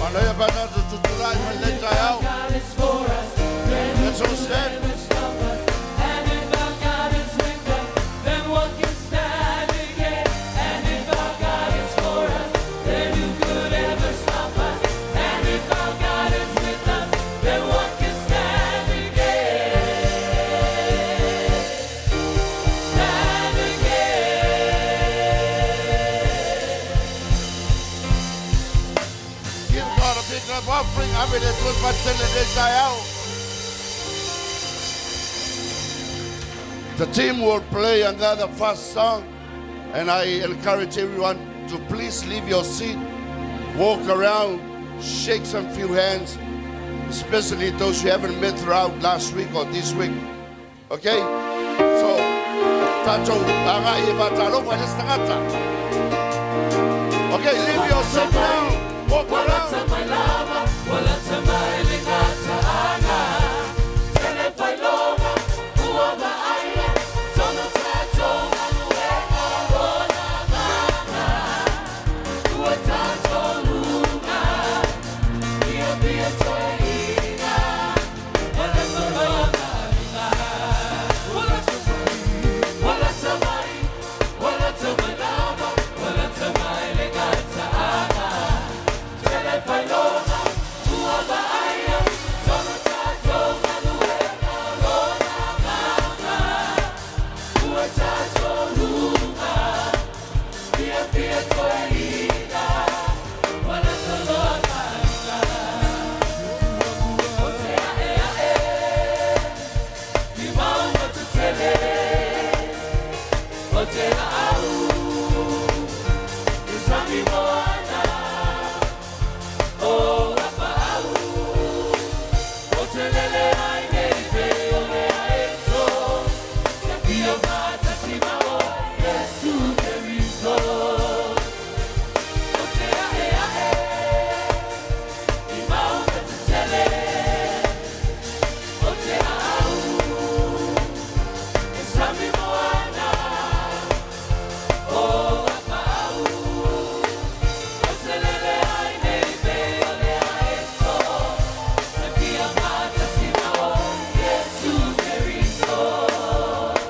Manaia pe a tatou tutulai mai lenei If our taeao. God is for us, then who Let's all could stand. ever stop us? And if our God is with us, then what can stand against? And if our God is for us, then who could ever stop us? And if our God is with us, then what can stand against? Stand against. Give God a big clap offering. Ave le Atua le faatele i lenei taeao. The team will play another fast song, and I encourage everyone to please leave your seat, walk around, shake some few hands, especially those you haven't met throughout last week or this week. Okay? So, tatou agai e faatalofa i le isi tagata. Okay, leave your seat now. Walk around.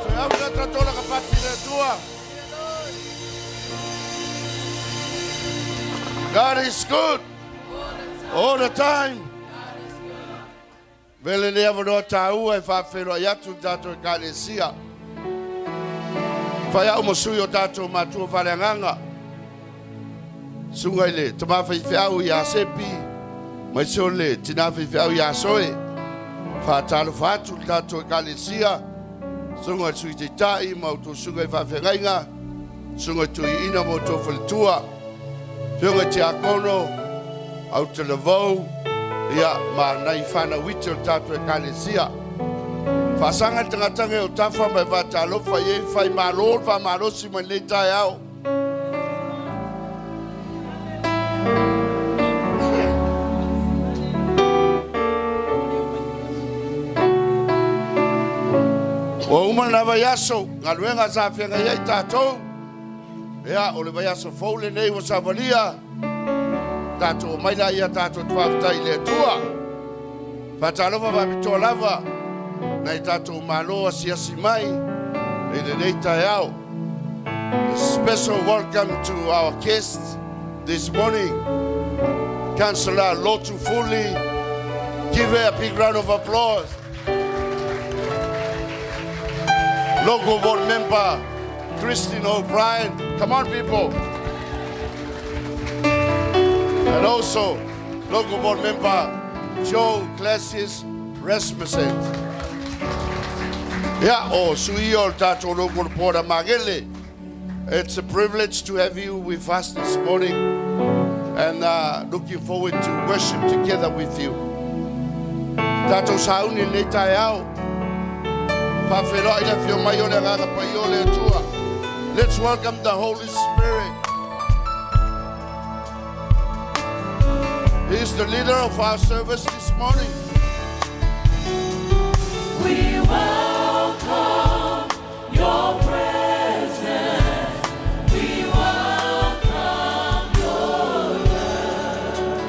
Toe ave le tatou lakapati i le Atua. God is good all the time. Vele lenei avanoa taua e faafeiloai atu i le tatou Ekalesia. Fai au ma sui o tatou matua faaleagaga. Susuga i le tama faifeau ia Sepi, aemaise o le tina faifeau ia Soe. Faatalofa atu i le tatou Ekalesia, Susuga i le Sui Taitai ma outou susuga i faafeagaiga, Susuga i Toeaina ma outou faletua, Afioga i Tiakono, Autalavou, ia, ma nai fanau iti o le tatou Ekalesia. Faasaga le tagata e o tafa ma e faatalofa i ai, fai malo le faamalosi mai lenei taeao. Ua uma lena vaiaso, galuega sa feagai ai tatou. Ia, o le vaiaso fou lenei ua savalia. Tatou omai laia tatou te faafetai i le Atua. Faatalofa faapitoa lava nai tatou malo asiasi mai i lenei taeao. A special welcome to our guests this morning. Councillor Lotu Fuli, give her a big round of applause. Local board member Christine O'Brien. Come on, people. And also, local board member Joe Classis Rasmussen. Ia, o sui o le tatou local board a Magele. It's a privilege to have you with us this morning and looking forward to worship together with you. Tatou sauni i lenei taeao. Faafeiloai le afio mai o le Agaga Paia o le Atua. Let's welcome the Holy Spirit. He is the leader of our service this morning. We welcome your presence. We welcome your love.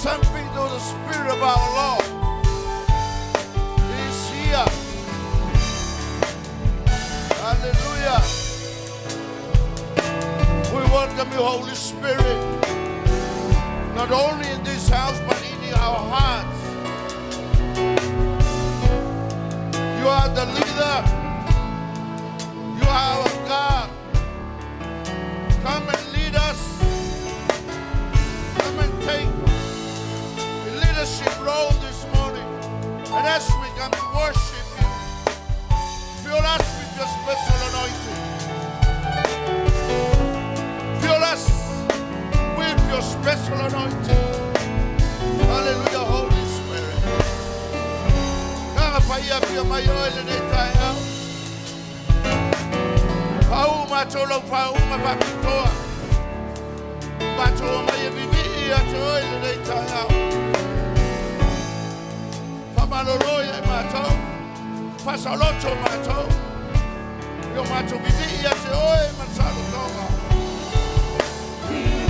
something to the Spirit of our Lord. He's here. Hallelujah. We welcome you, Holy Spirit, not only in this house, but in our hearts. You are the leader. You are our God. Come and lead us. Come and take the leadership role this morning. And as we come to worship you, fill us with your special anointing. Fill us with your special anointing. Hallelujah, Holy Spirit. Agaga Paia afio mai oe i lenei taeao. Faauu matou lau faauuga faapitoa. Matou omai e vivii ia te oe i lenei taeao. Faamalolo ia i matou. Faasaoloto matou. I o matou vivii ia te oe ma le saolotoga.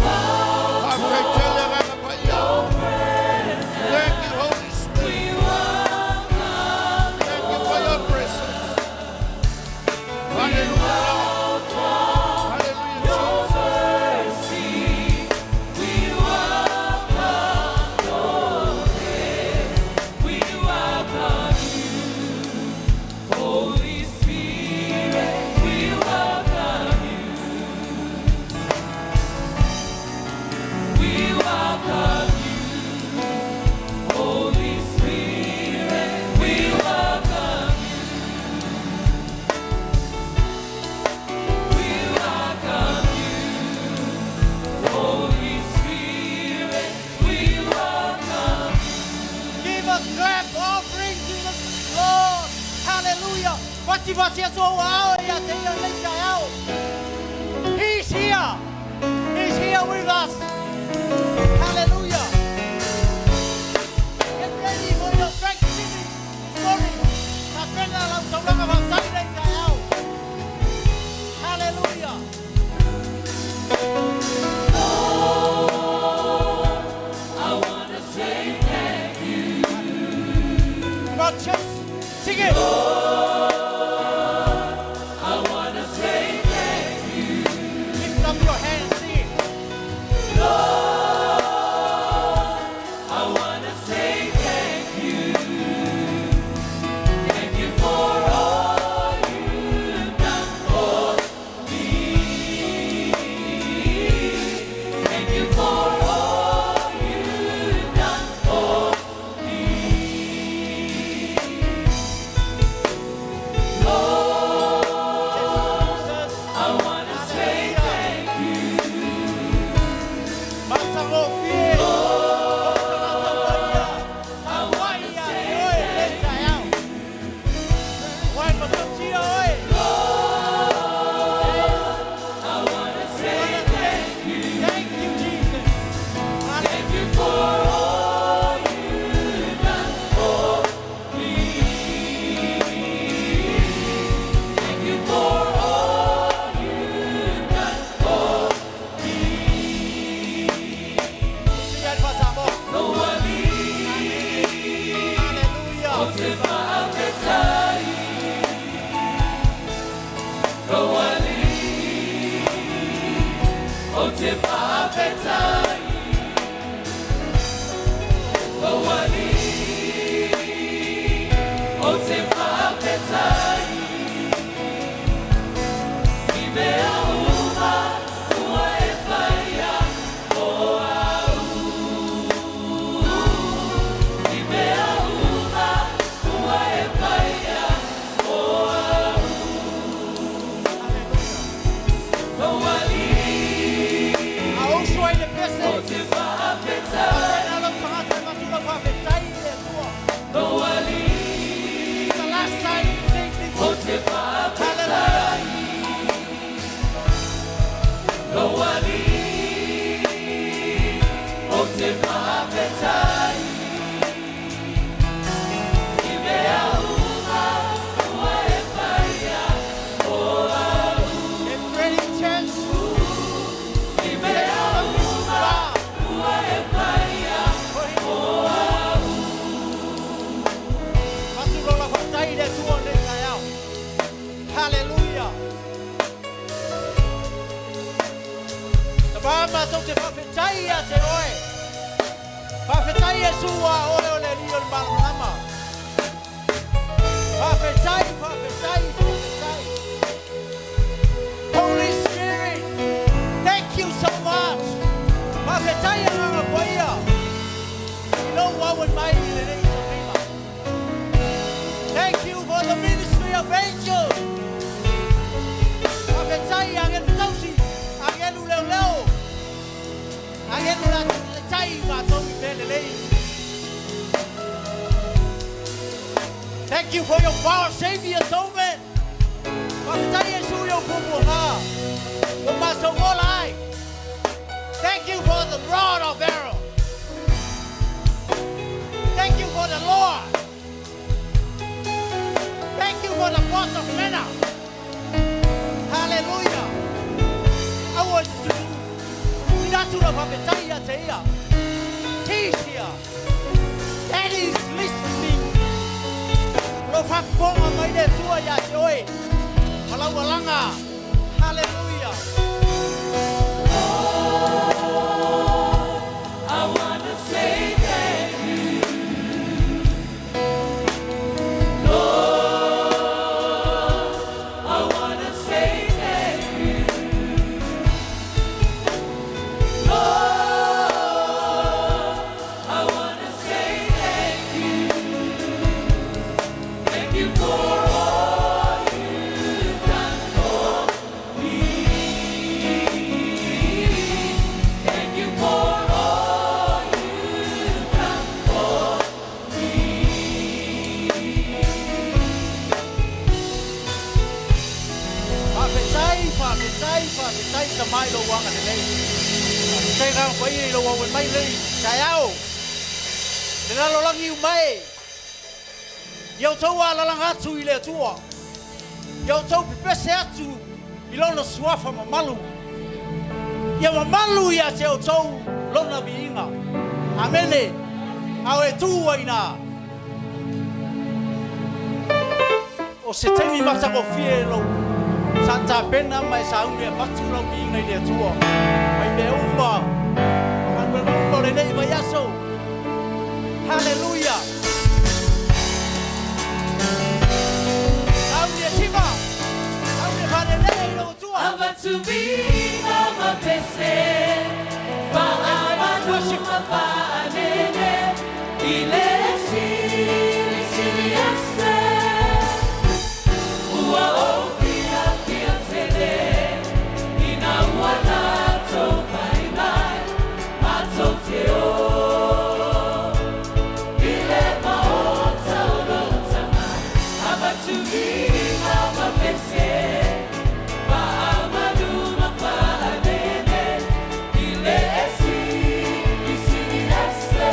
Faafetai tele Agaga Paia. Thank you, Holy Spirit. Thank you for your presence. Hallelujah, Lord. Hallelujah, Jesus. We welcome your grace. We welcome you, Holy Spirit. We welcome you. We welcome you, Holy Spirit. We welcome you. We welcome you, Holy Spirit. We welcome Give a clap offering to the Lord. Hallelujah. Fati aso ao ia te ia lei taeao. He's here. He's here with us. Hallelujah. Get ready for your Thanksgiving this morning. Tapena lau taulaga faafetai i lenei taeao. Hallelujah. I want to say thank you. Come on, church. Sing it. I want to say thank you. Lift up your hands, sing it. I want to say thank you. Thank you for all you've done for me. Thank you for all you've done for me. Lord, Jesus. I want to say thank you. Masagofie. I want to say thank you. Wai matotia oe. I want to say thank you. Thank you, Jesus. Thank you for all you've done for me. Thank you for all you've done for me. Lou Alii, Hallelujah. o te faafetai. Lou Alii, o te faafetai. Lou Alii, o te faafetai. I mea uma ua e faia mo a'u. I mea uma ua e faia mo a'u. Lou Alii, A uso ai le pese. o te faafetai. Tapena lau tagata e matula faafetai. Tama matou te faafetai ia te oe. Faafetai Iesu aua o oe o le Alii o le Malamalama. Faafetai, faafetai, faafetai. Holy Spirit, thank you so much. Faafetai Agaga Paia i lou auai mai i lenei tafiga. Thank you for the ministry of angels. Faafetai agelu tausi, agelu leoleo, agelu latou taitai i matou i mea lelei. Thank you for your power saving atonement. Faafetai Iesu i ou puapuaga ua matou ola ai. Thank you for the rod of Aaron. Thank you for the Lord. Thank you for the pot of manna. Hallelujah. Aua e te tutuʻu ina atu lau faafetai ia te ia. He's here. Daddy is listening. O lo o faafofoga mai le Atua ia te oe ma lau alaga. Hallelujah. I wanna say thank you. Lord, I wanna say thank you. Lord, I wanna say thank you. Thank you for all you've done for me. Thank you for all you've done for me. Faafetai, faafetai, faafetai Tama i lou agalelei. Faafetai Agaga Paia i lou auai mai lenei taeao. Le lalolagi uma e. Ia outou alalaga atu i le Atua. Ia outou pepese atu i Lona Suafa mamalu. Ia mamalu ia te outou Lona viiga. Amene. A o e tu ai ina. O se taimi matagofie lou sa tapena ma e sauni e avatu lau viiga i le Atua mai mea uma ma galuega uma o lenei vaiaso. Haleluia! Sauni e tima! Sauni e faalelea i lou Atua! Avatu viiga ma pese, faamanu ma faanene, i le Silisili Ese. Ua ou fiafia tele ina ua latou fai mai, matou te o i le maota o lou Tama. Avatu viiga ma pese, faamanu ma faanene, i le Silisili Ese.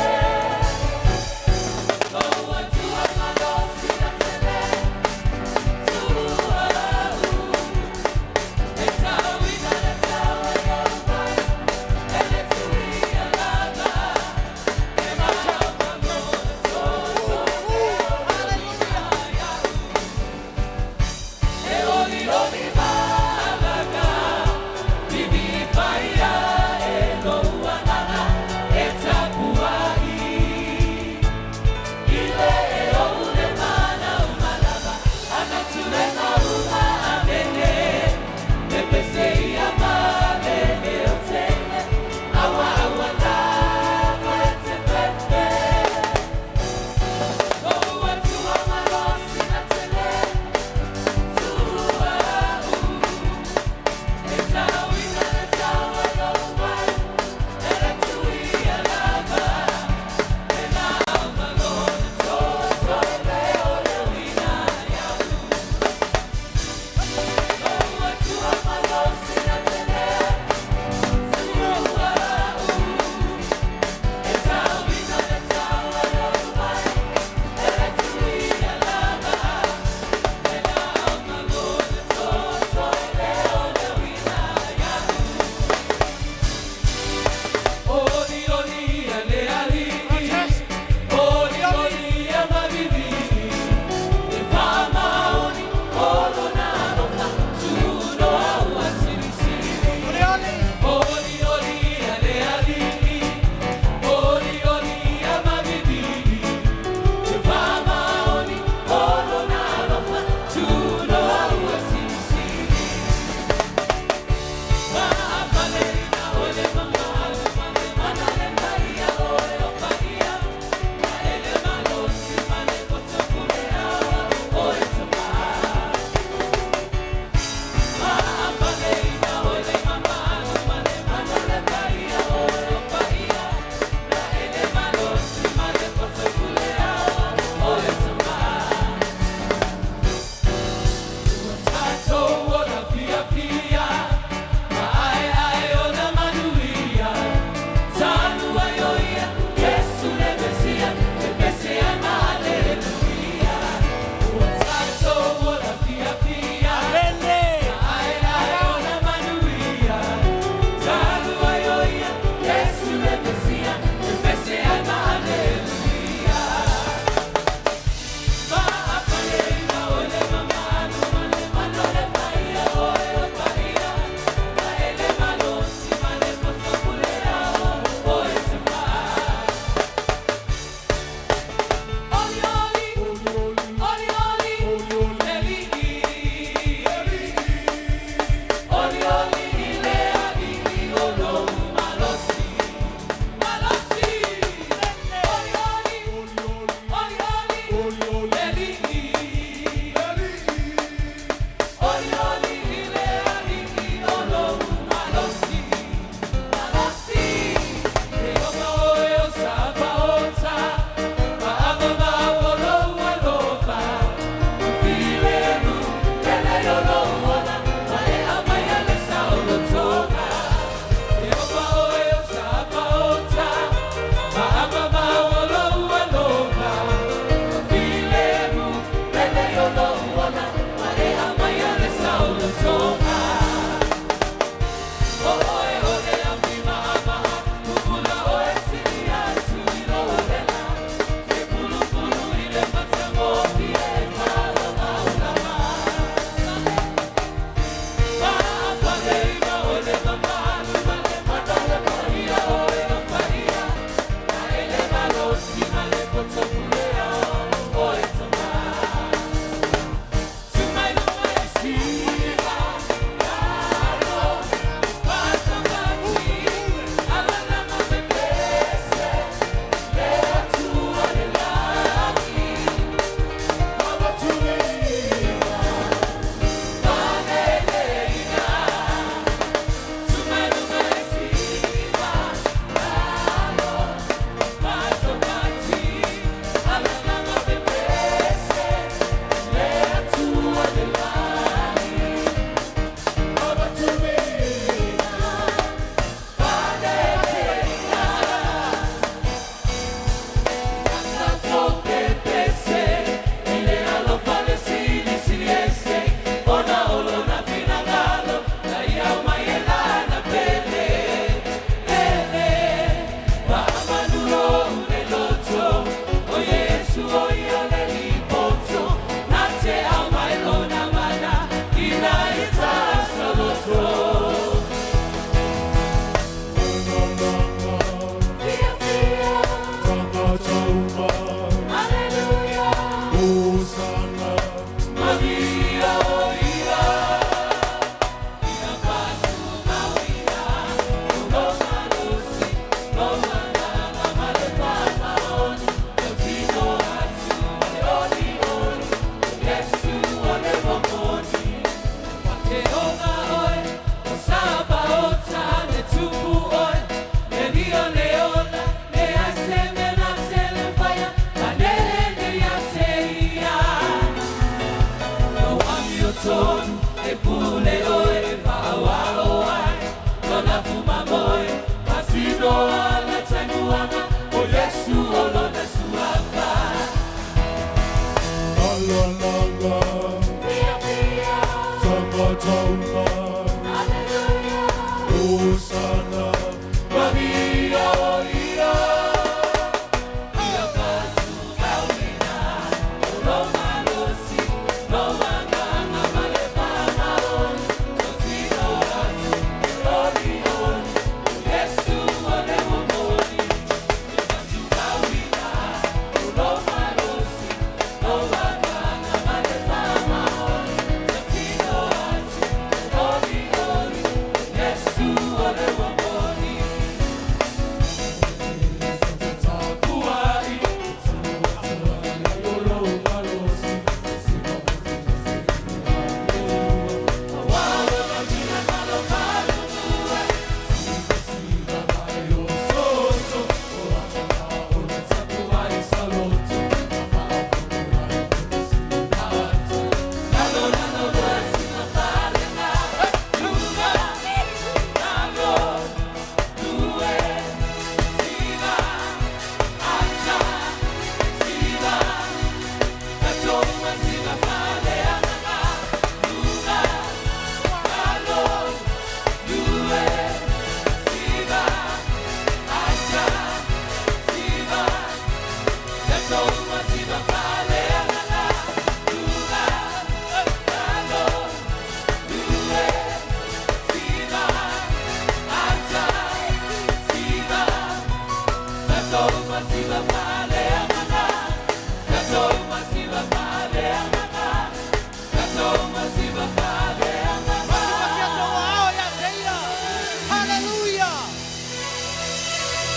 Hallelujah.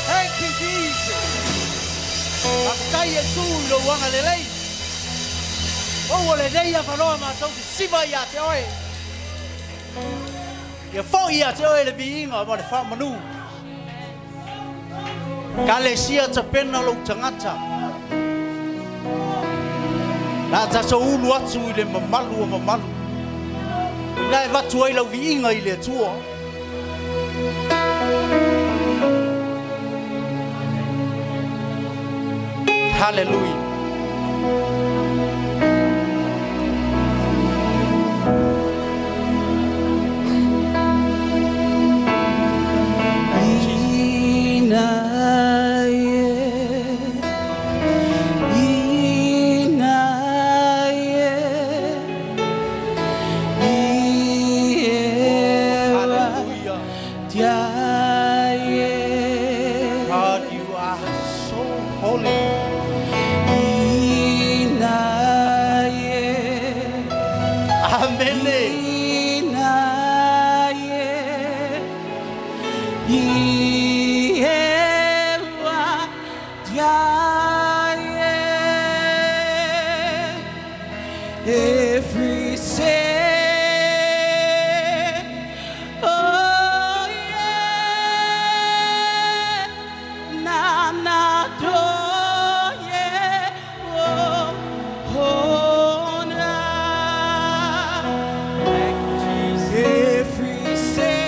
Thank you, Jesus. Faafetai Iesu i lou agalelei. Maua lenei avanoa matou te siva ia te oe. Ia foi ia te oe le viiga ma le faamanu. Kalesia tapena lou tagata. La tatou ulu atu i le mamalu o mamalu. O i ina e avatu ai lau viiga i le Atua. Hallelujah. Hallelujah. God, you are so holy. Amene. If we say, oh yeah, na na do yeah, oh oh na. Thank you, Jesus. If we say,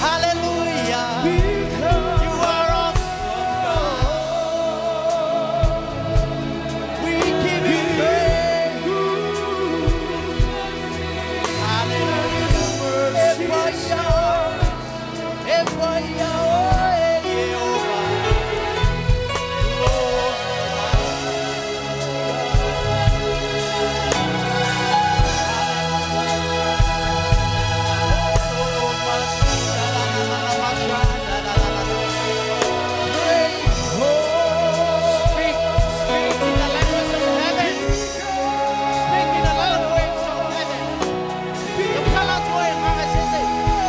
Hallelujah. You are awesome, God. We give you praise. Hallelujah. E paia, e Lord. Speak, speak in the language of heaven. Speak in the language of heaven. Hallelujah. Glory, hallelujah.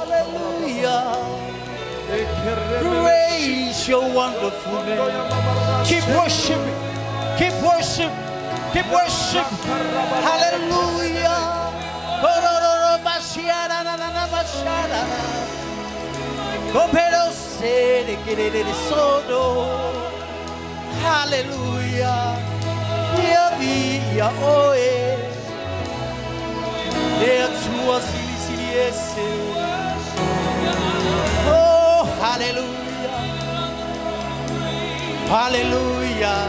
Hallelujah. Praise your wonderful name. Keep worshiping. Keep worship. Keep worship. Hallelujah. Hallelujah. Ia via oe. Le Atua silisili ese. Oh, hallelujah. Hallelujah.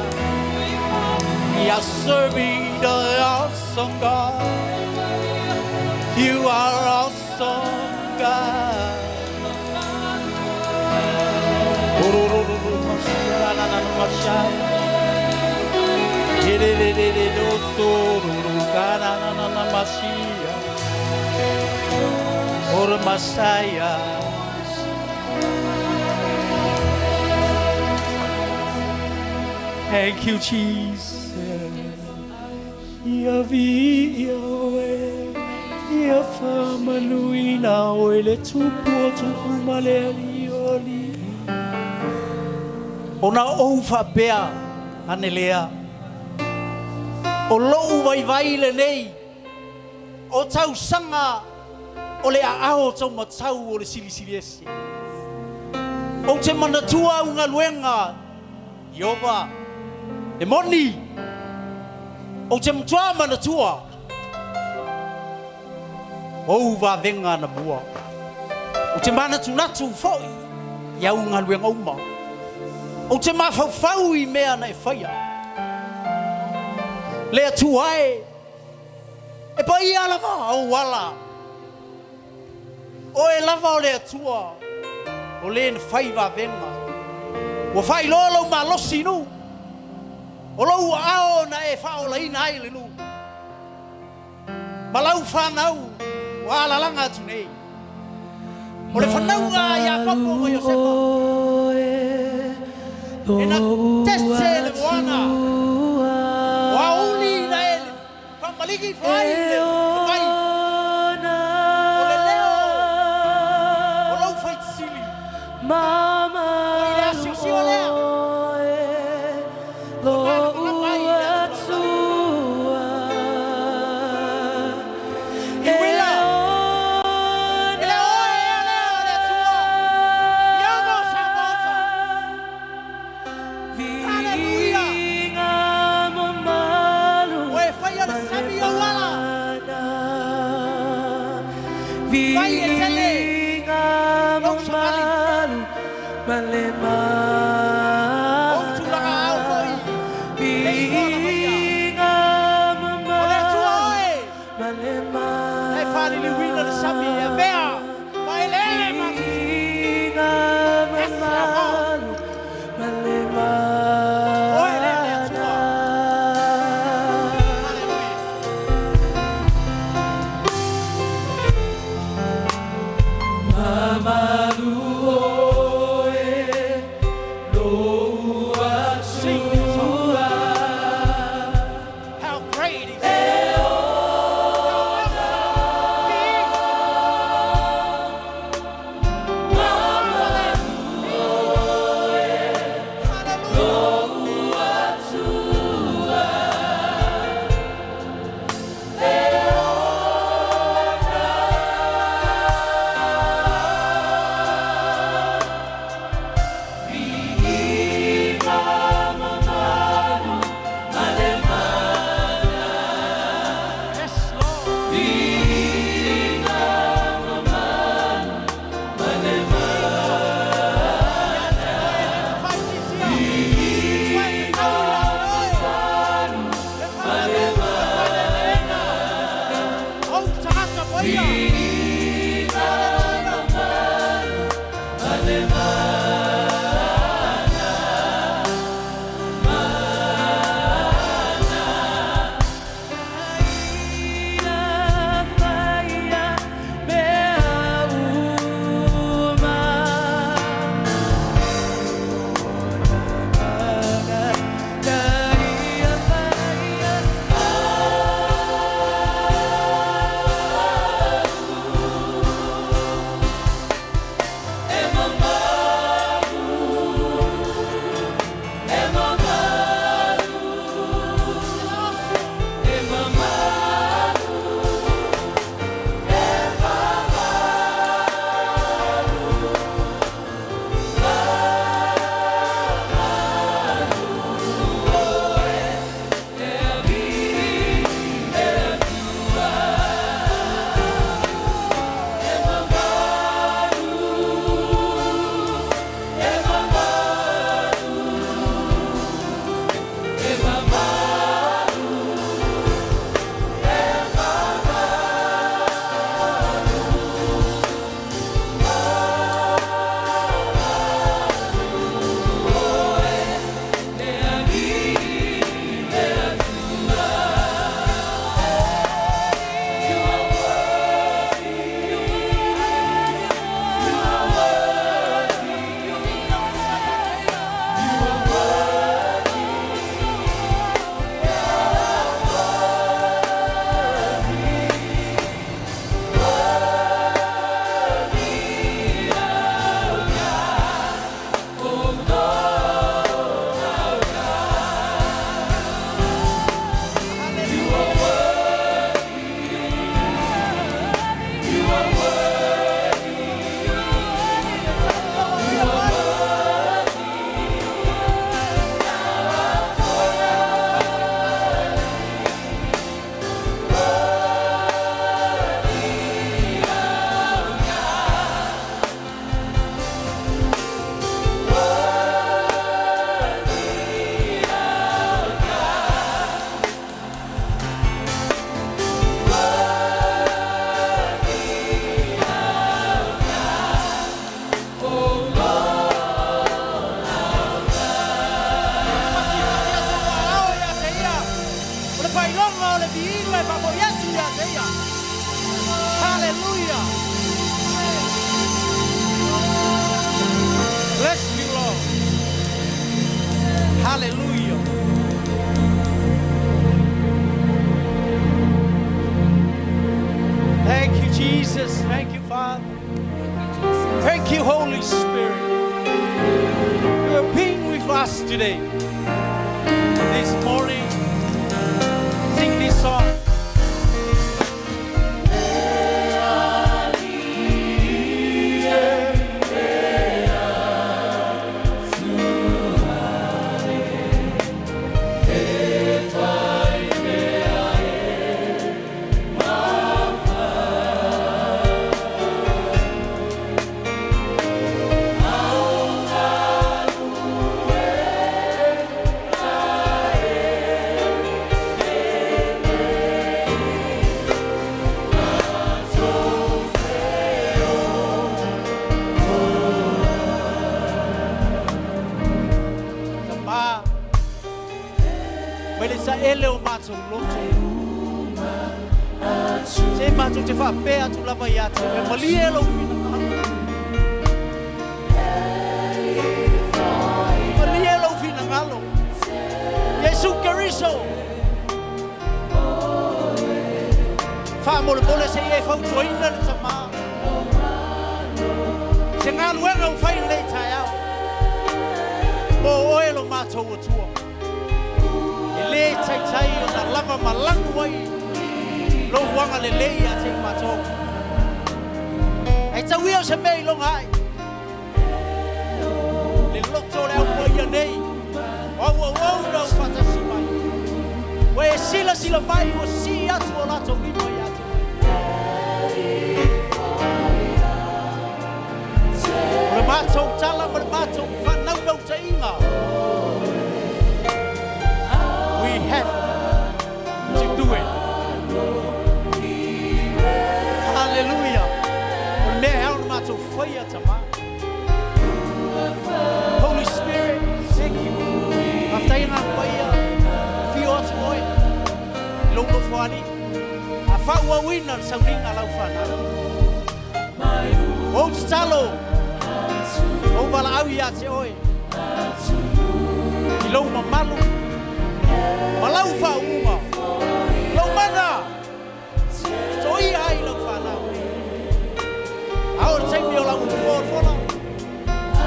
We are serving the awesome God. You are awesome God. Messiah. Thank you, Jesus. Ia vi ia oe, ia whamanuina oe le tupu o tupu ma le ali o ali. Ona ou whapea, ane lea. O lou vai vai le nei, o tau sanga, o le aao tau matau o le silisili ese. O te manatua unga luenga, Iova, e moni, o te mtua manatua, o vavenga na mua. O te manatunatu foi, ia unga luenga uma. O te mafaufau i mea na e whaia. Le atua e, e pai lava au ala. O e lava o le atua, o le na whai vavenga. Ua whai loa lau malosi nu. O lau ao na e whaolaina ai le nu. Ma lau whanau, ua alalanga atu nei. O le whanauga ia papo o Iosefa. E na tese le moana. Ua uli na e le whamaliki whai le vai. O le leo, o lau whaitisili. O i le asiasi o lea. O ngā i le atua. I wila. E le oe e lea o le atua. Ia mo sa mota. Hallelujah. Fai e tele Viiga lou savali. mamalu ma le Ou tulaga ao mana. foi le igoa lava ia. Viiga O le Atua mamalu oe ma le e faaliliuina le sami e mana. avea ma eleele ma Viiga Yes, our God. mamalu ma le Oe lea le mana. Atua. Haleluia. Mamalu oe lou Sing this song. Atua. How great is He. How awesome He is. Marvelous He is. Hallelujah. Yes, Lord. Hallelujah. Bless you, Lord. Hallelujah. Thank you, Jesus. Thank you, Father. Thank you, Holy Spirit, for being with us today. This morning, sing this song. Mai le saele o matou loto. Se matou te faapea atu lava ia te oe, malie lou finagalo. Malie lou finagalo. Iesu Keriso. Faamolemole se i e fautuaina le tama. Se galuega ua fai i lenei taeao. Mo oe lo matou Atua. E le taitai ona lava ma lanu ai lou agalelei ia te i matou. Ae tau ia o se mea iloga ai. Le loto o le Au Paia nei, o auauauna ua faatasi mai. Ua e silasila mai ua sii atu o latou lima ia te oe. O le matou tala ma le matou faanaunautaiga, we have to do it. Hallelujah. O le mea e ao ona matou faia tama. Holy Spirit, thank you. Faafetai Agaga Paia, afio atu oe i lou nofoalii. A faaauauina le sauniga a lau fanau. Ou tatalo, ou valaau ia te oe i lou mamalu ma lau faauuga, lou mana, Soia ai lau fanau. A oo i le taimi o lau folafola,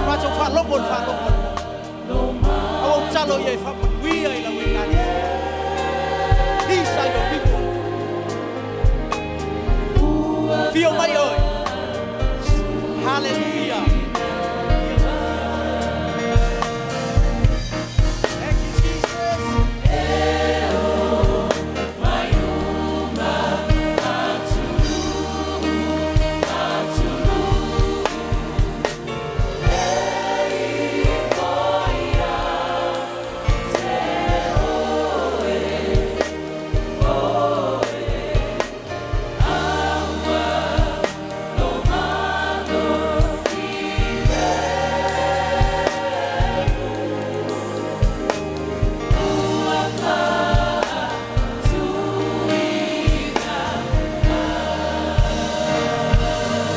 matou faalogo i le faalogo a le motu. A ua ou tatalo ia e faamanuia i lau Ekalesia. These are your people. Afio mai oe. Hallelujah. Thank you, Jesus.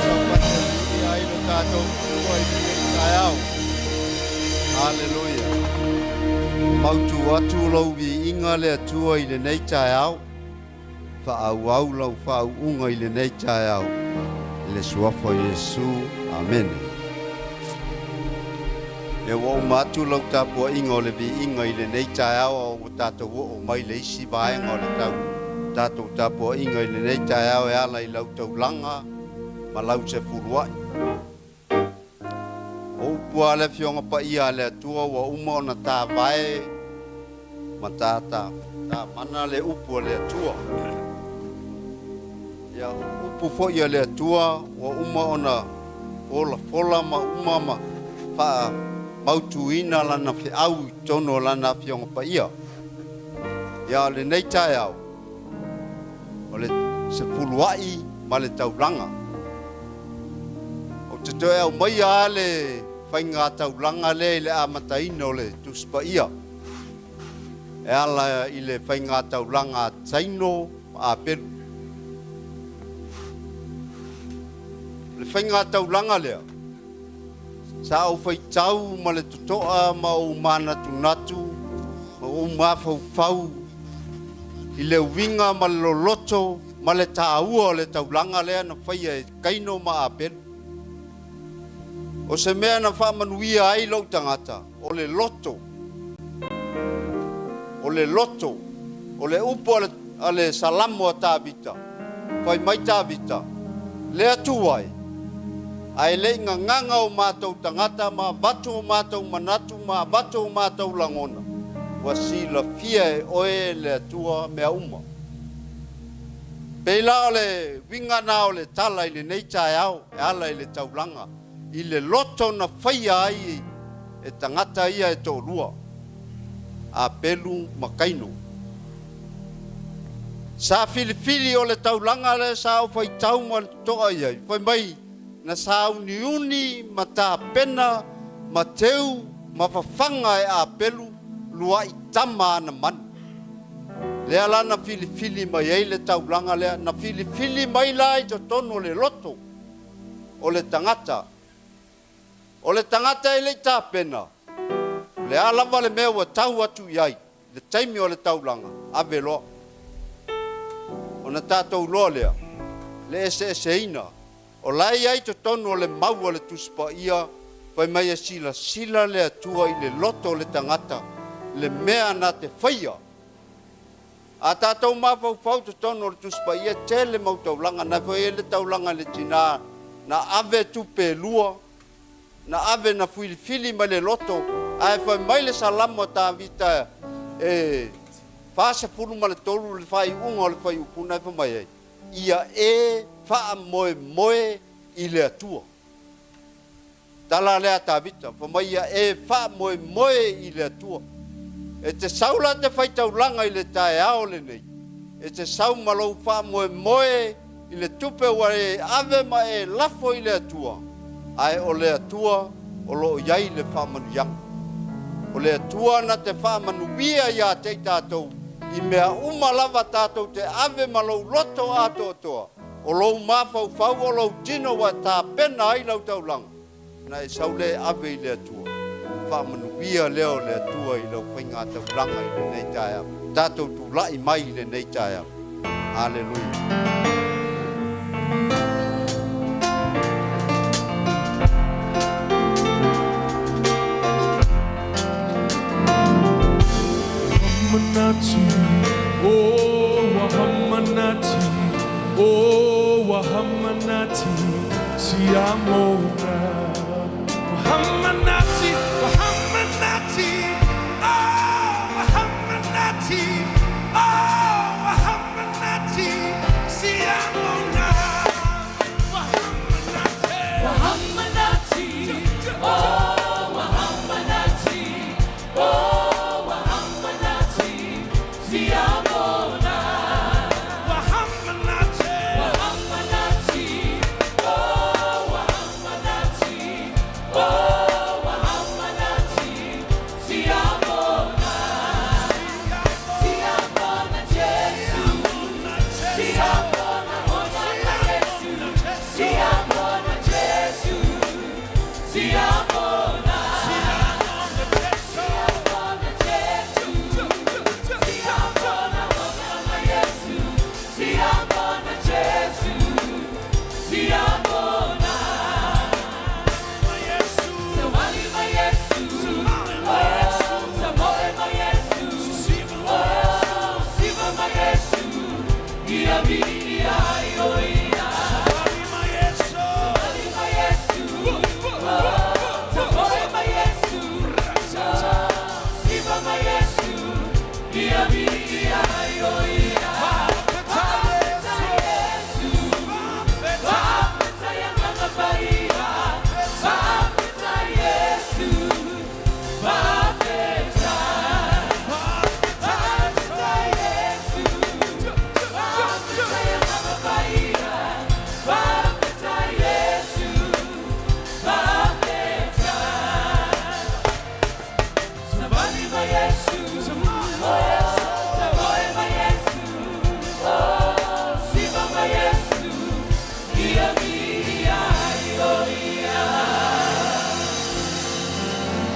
Taumate alii ai lo tatou Atua i lenei taeao. Haleluia. Mautu atu lou viiga le Atua i lenei taeao. Faaauau lau faauuga i lenei taeao i le Suafa o Iesu. Amene. Ia ua uma atu lau tapuaiga o le viiga i lenei taeao a ua tatou oo mai le isi vaega o le tau tatou tapuaiga i lenei taeao e ala i lau taulaga ma lau sefuluai. O upu a le Afioga Paia a le Atua ua uma ona tāvae ma tā, tā, tāmana le upu a le Atua. Ia, o upu foi a le Atua ua uma ona folafola ma uma ma faamautuina lana feau i totonu o lana Afioga Paia. Ia, o lenei taeao, o le sefuluai ma le taulaga. Ou te toe aumaia lava le faiga taulaga lea i le amataina o le Tusi Paia e ala i le faiga taulaga a Taino ma Apelu. O le faiga taulaga lea, sa ou faitau ma le totoa ma ou manatunatu ma ou mafaufau i le uiga ma le loloto ma le taua o le taulaga lea na faia e Kaino ma Apelu. O se mea na faamanuia ai lou tagata, o le loto, o le loto, o le upu a le, a le Salamo a Tavita, fai mai Tavita, Le Atua e, a e le i gagaga o matou tagata ma avatu o matou manatu ma avatu o matou lagona, ua silafia e oe le Atua mea uma. Pei la o le uiga na o le tala i lenei taeao e ala i le taulaga, i le loto na faia ai e tagata ia e toalua, Apelu ma Kaino. Sa filifili o le taulaga lea sa ou faitau ma le totoa i ai, fai mai na sauniuni ma tapena ma teu ma fafaga e Apelu luaʻi tama ana manu. Lea la na filifili mai ai le taulaga lea, na filifili mai la i totonu o le loto o le tagata. O le tagata e le i tapena, o le a lava le mea ua tau atu i ai i le taimi o le taulaga, ave loa. Ona tatou iloa lea, le eseeseina O la e i ai i totonu o le mau a le Tusi Paia, fai mai e silasila le Atua i le loto o le tagata, le mea na te faia. A tatou mafaufau i totonu o le Tusi Paia, e tele mau taulaga, na foi e i ai le taulaga i le tina na ave tupe e lua, na ave na filifili mai le loto, ae fai mai le Salamo a Tavita e 43 le faaiuga o le fuaiupu na e fai mai ai, Ia e faamoemoe i le Atua. Tala lea a Tavita, fai mai ia e faamoemoe i le Atua. E te sau la te faitaulaga i le taeao lenei, e te sau ma lou faamoemoe i le tupe ua e ave ma e lafo i le Atua, ae o le Atua o lo o i ai le faamanuiaga. O le Atua na te faamanuia ia te i tatou i mea uma lava tatou te ave ma lou loto atoatoa, o lou mafaufau, o lou tino ua tapena ai lau taulaga, ona e sau lea e ave i le Atua. Faamanuia lea o le Atua i lau faigataulaga i lenei taeao. Tatou tulai mai i lenei taeao. Aleluia.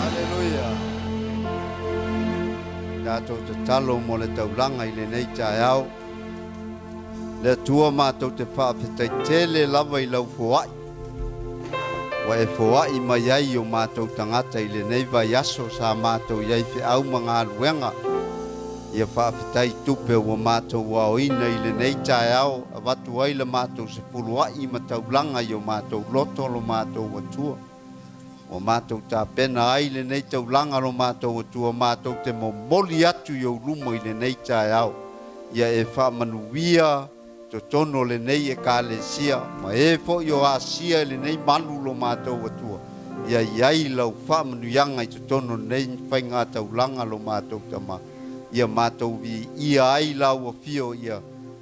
Aleluia. Tatou tatalo mo le taulaga i lenei taeao. Le Atua matou te faafetai tele lava i lau foai. Ua e foai mai ai i o matou tagata i lenei vaiaso sa matou i ai feau ma galuega. Ia faafetai tupe ua matou aoina i lenei taeao avatu ai la matou sefuluai ma taulaga i o matou loto lo matou Atua. Ua matou tapena ai lenei taulaga lo matou Atua matou te momoli atu i ou luma i lenei taeao. Ia e faamanuia totonu o lenei Ekalesia ma e foi o asia i lenei malu lo matou Atua. Ia i ai lau faamanuiaga i totonu o lenei faigataulaga lo matou Tama. Ia matou viia ai lau afio ia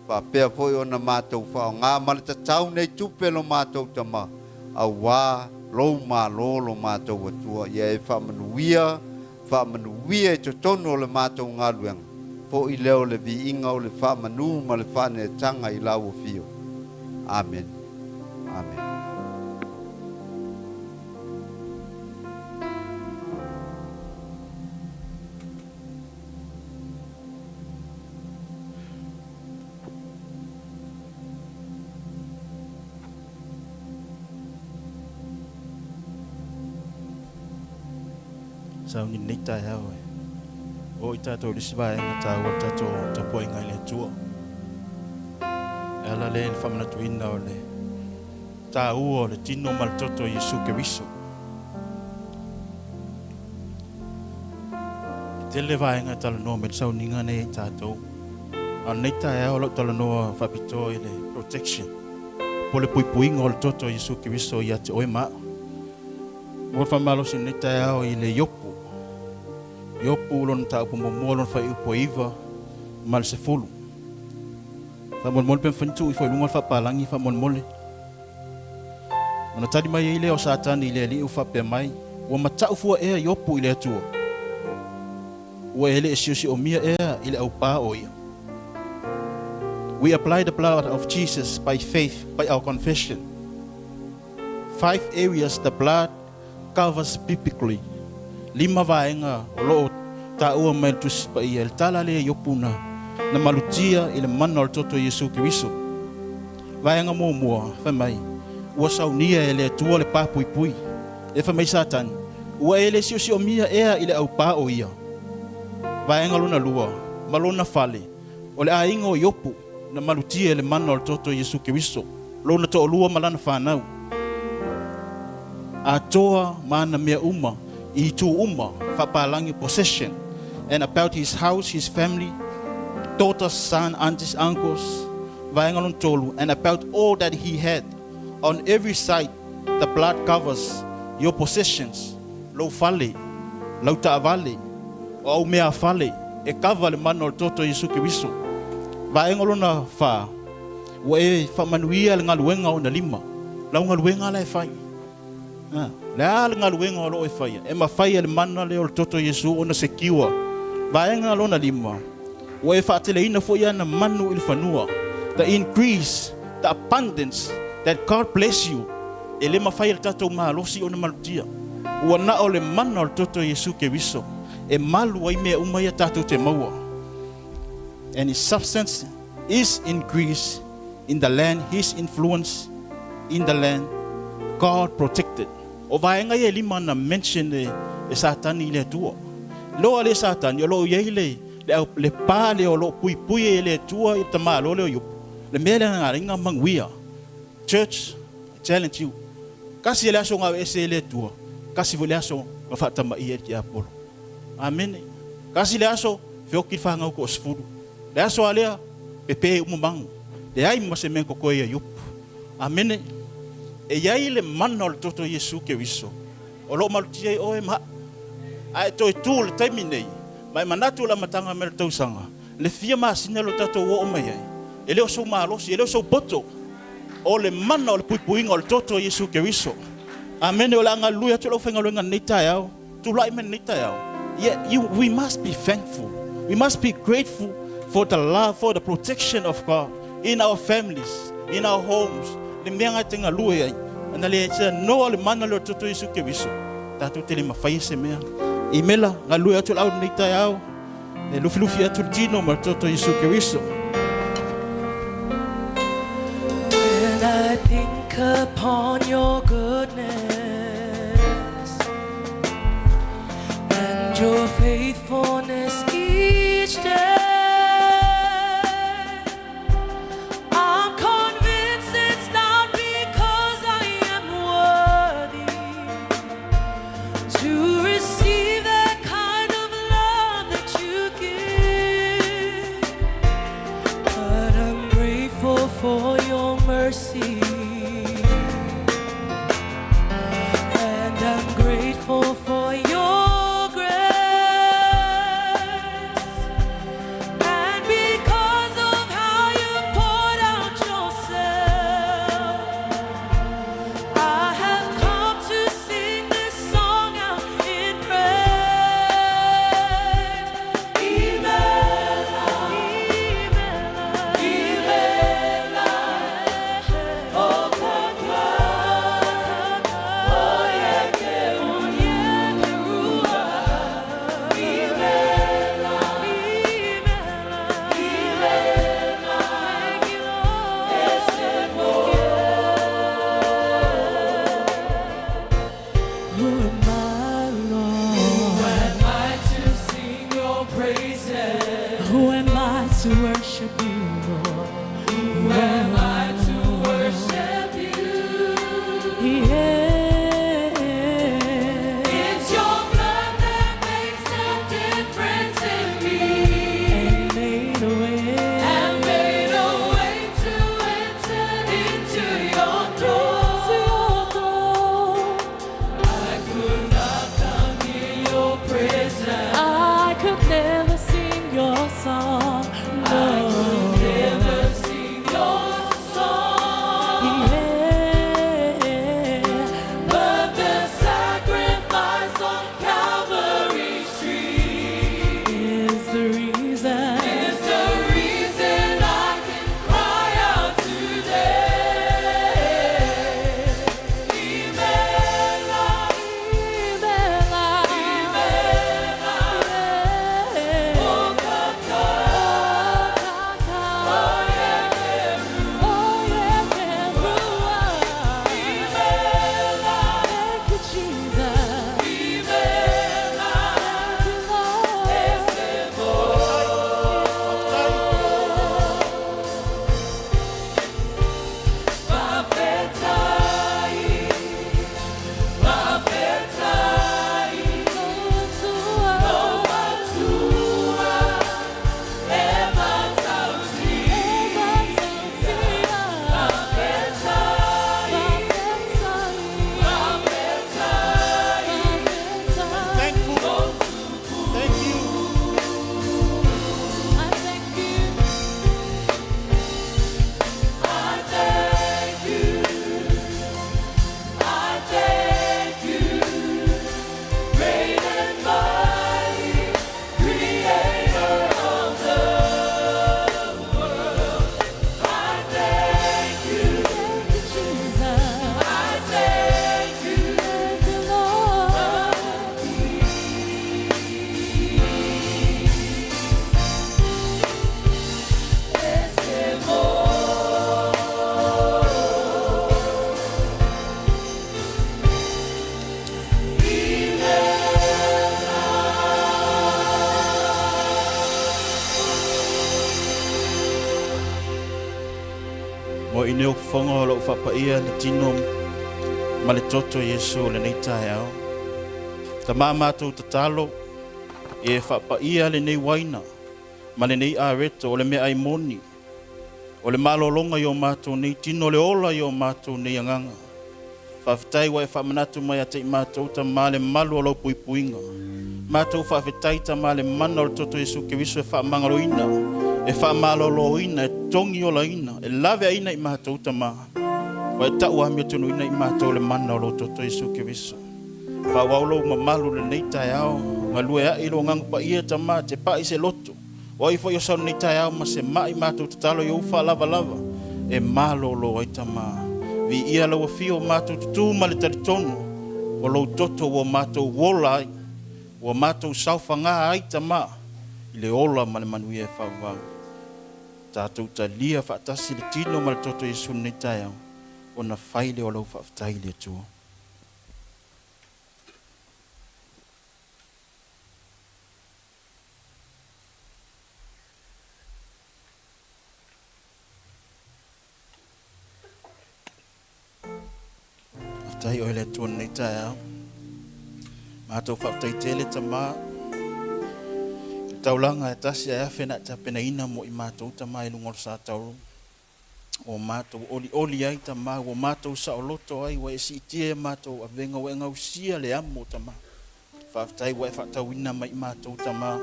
faapea foi ona matou faaaoga ma le tatau nei tupe lo matou Tama. Auā lou Malo lo matou Atua, ia e faamanuia, faamanuia i totonu o le matou galuega. fo'i lea o le viiga o le faamanū ma le faaneetaga i lau Afio. Amene. Amene. Sauni lenei taeao e oo i tatou i le isi vaega taua o le tatou tapuaiga i le Atua. E ala lea i le faamanatuina o le taua o le tino ma le toto o Iesu Keriso. E tele vaega e talanoa mai le sauniga nei i tatou. A o lenei taeao o lau talanoa faapitoa i le protection, po o le puipuiga o le toto o Iesu Keriso ia te oe ma au. Mo le faamalosi i lenei taeao i le Iopu. Iopu lona mataupu muamua lona fuaiupu e 9 ma le 10. Faamolemole pe mafai ona tuu ifo i luga le faapalagi faamolemole. Ona tali mai ai lea o Satani i le Alii ua faapea mai, Ua matau fua ea Iopu i le Atua? Ua e le siosiomia ea i le aupā o ia? We apply the blood of Jesus by faith by our confession. Five areas the blood covers biblically. Lima vaega o lo o taua mai le Tusi Paia i le tala lea Iopu na na malutia i le mana o le toto o Iesu Keriso. Vaega muamua, fai mai, ua saunia e le Atua le pa puipui. E fai mai Satani, ua e le siosiomia ea i le aupā o ia. Vaega lona lua, ma lona fale, o le aiga o Iopu na malutia i le mana o le toto o Iesu Keriso, lona toalua ma lana fanau. Atoa ma ana mea uma i itu uma, faapalagi possession, and about his house, his family, daughters, son, aunties, uncles, vaega lona tolu, and about all that he had, on every side the blood covers your possessions, lou fale, lau taavale, o au mea a fale, e kava le mana o le toto o Iesu Keriso. Vaega lona fa, ua e faamanuia le galuega o ona lima, lau galuega la e fai. A, le a le galuega o lo o e faia, e mafai e le mana lea o le toto o Iesu ona secure. Vaega lona lima, ua e faateleina foi ana manu i le fanua, the increase, the abundance that God bless you, e le mafai e le tatou malosi ona malutia. Ua na o le mana o le toto o Iesu Keriso e malu ai mea uma ia tatou te maua. And his substance is increased in the land, his influence in the land, God protected. O vaega ia e lima na mention e, e Satani i le Atua. Loa le Satani o lo o i ai le, le, au, le pa lea o lo o puipui ai e le Atua i le tamāloa lea o Iopu. Le mea lea na ala ai manuia. Church, I challenge you. Kasi e le aso ngau ese e le Atua, kasi foi le aso nga faatamaia e le tiapolo. Amene. Kasi le aso, feoki le whangau ko o sefulu. Le aso a lea, pepe uma mangu. Leai ma se mea kokoe ia Iopu. Amene. E i ai le mana o le toto o Iesu Keriso, o lo o malutia ai oe ma a'u. A e toe tū i le taimi nei, ma e manatu o le amataga mai o le tausaga, le fia masina lea o tatou oo mai ai, e le o sou malosi, e le o sou poto, o le mana o le puipuiga o le toto o Iesu Keriso. Amene. O le a galulue atu le aufaigaluega i lenei taeao. Tulai mai lenei taeao. Yeah, you, we must be thankful. We must be grateful for the love, for the protection of God in our families, in our homes. Le mea ngai te galue ai. Ana le se noa le mana le o toto Iesu Keriso. Tatou te le mawhai se mea. I mela, galue atu lau lenei taeao. E lufilufi atu le tino ma le toto Iesu Keriso. When I think upon your goodness and your faithfulness each day, I'm convinced it's not because I am worthy to receive the kind of love that you give. But I'm grateful for your mercy. And I'm grateful for your grace. And because of how you poured out yourself, I have come to sing this song out in praise. Imela. worship you, Lord? Who am I to worship you? Yeah. It's your blood that makes the difference in me. And made a way. And made a way to enter into your throne. I could not come near your presence. I could never sing your song. No. I could never sing your song. Yeah. But the sacrifice on Calvary's tree is the reason. Is the reason I can cry out today. Imela, Imela, Thankful. Thank you. I thank you. I thank you. I thank you. Great and mighty Creator of the world. I thank you. Thank you, Jesus. I thank you. Thank you, Lord. Mo i neo fofoga o lou faapaia le tino ma le toto o Iesu o lenei taeao. Tamā matou tatalo, ia e faapaia lenei uaina ma lenei areto o le meaai moni, o le malologa i o matou nei tino, o le ola i o matou nei agaga. Faafetai ua e faamanatu mai ia te i matou, Tamā, le malu o lau puipuiga. Matou faafetai, Tamā, le mana o le toto o Iesu Keriso e faamagaloina, e faamaloloina, e togiolaina, e laveaina i matou, Tamā. Ua e tau amiotonu i matou le mana o lou toto Iesu Keriso. Faaauau lou mamalu i lenei taeao, galue ae i lou Agaga Paia, Tamā, te pai se loto. O ai foi o sau i lenei taeao ma se mai, matou tatalo i ou faalavalava e malolo ai, Tamā. Viia lau afio, matou tutū ma le talitonu o lou toto ua matou ola ai, ua matou saofagā ai, Tamā, i le ola ma le manuia e faavavau. Tatou talia faatasi le tino ma le toto o Iesu i lenei taeao, ona fai lea o lau faafetai i le Atua. Faafetai oe le Atua i lenei taeao. Matou faafetai tele Tamā i le taulaga e tasi ae afe na e tapenaina mo i matou Tamā i luga o le sa taulu. Ua matou olioli ai Tamā, ua matou saoloto ai, ua e siitia e matou avega, ua e gausia le amo Tamā. Faafetai ua e faatauina mai i matou Tamā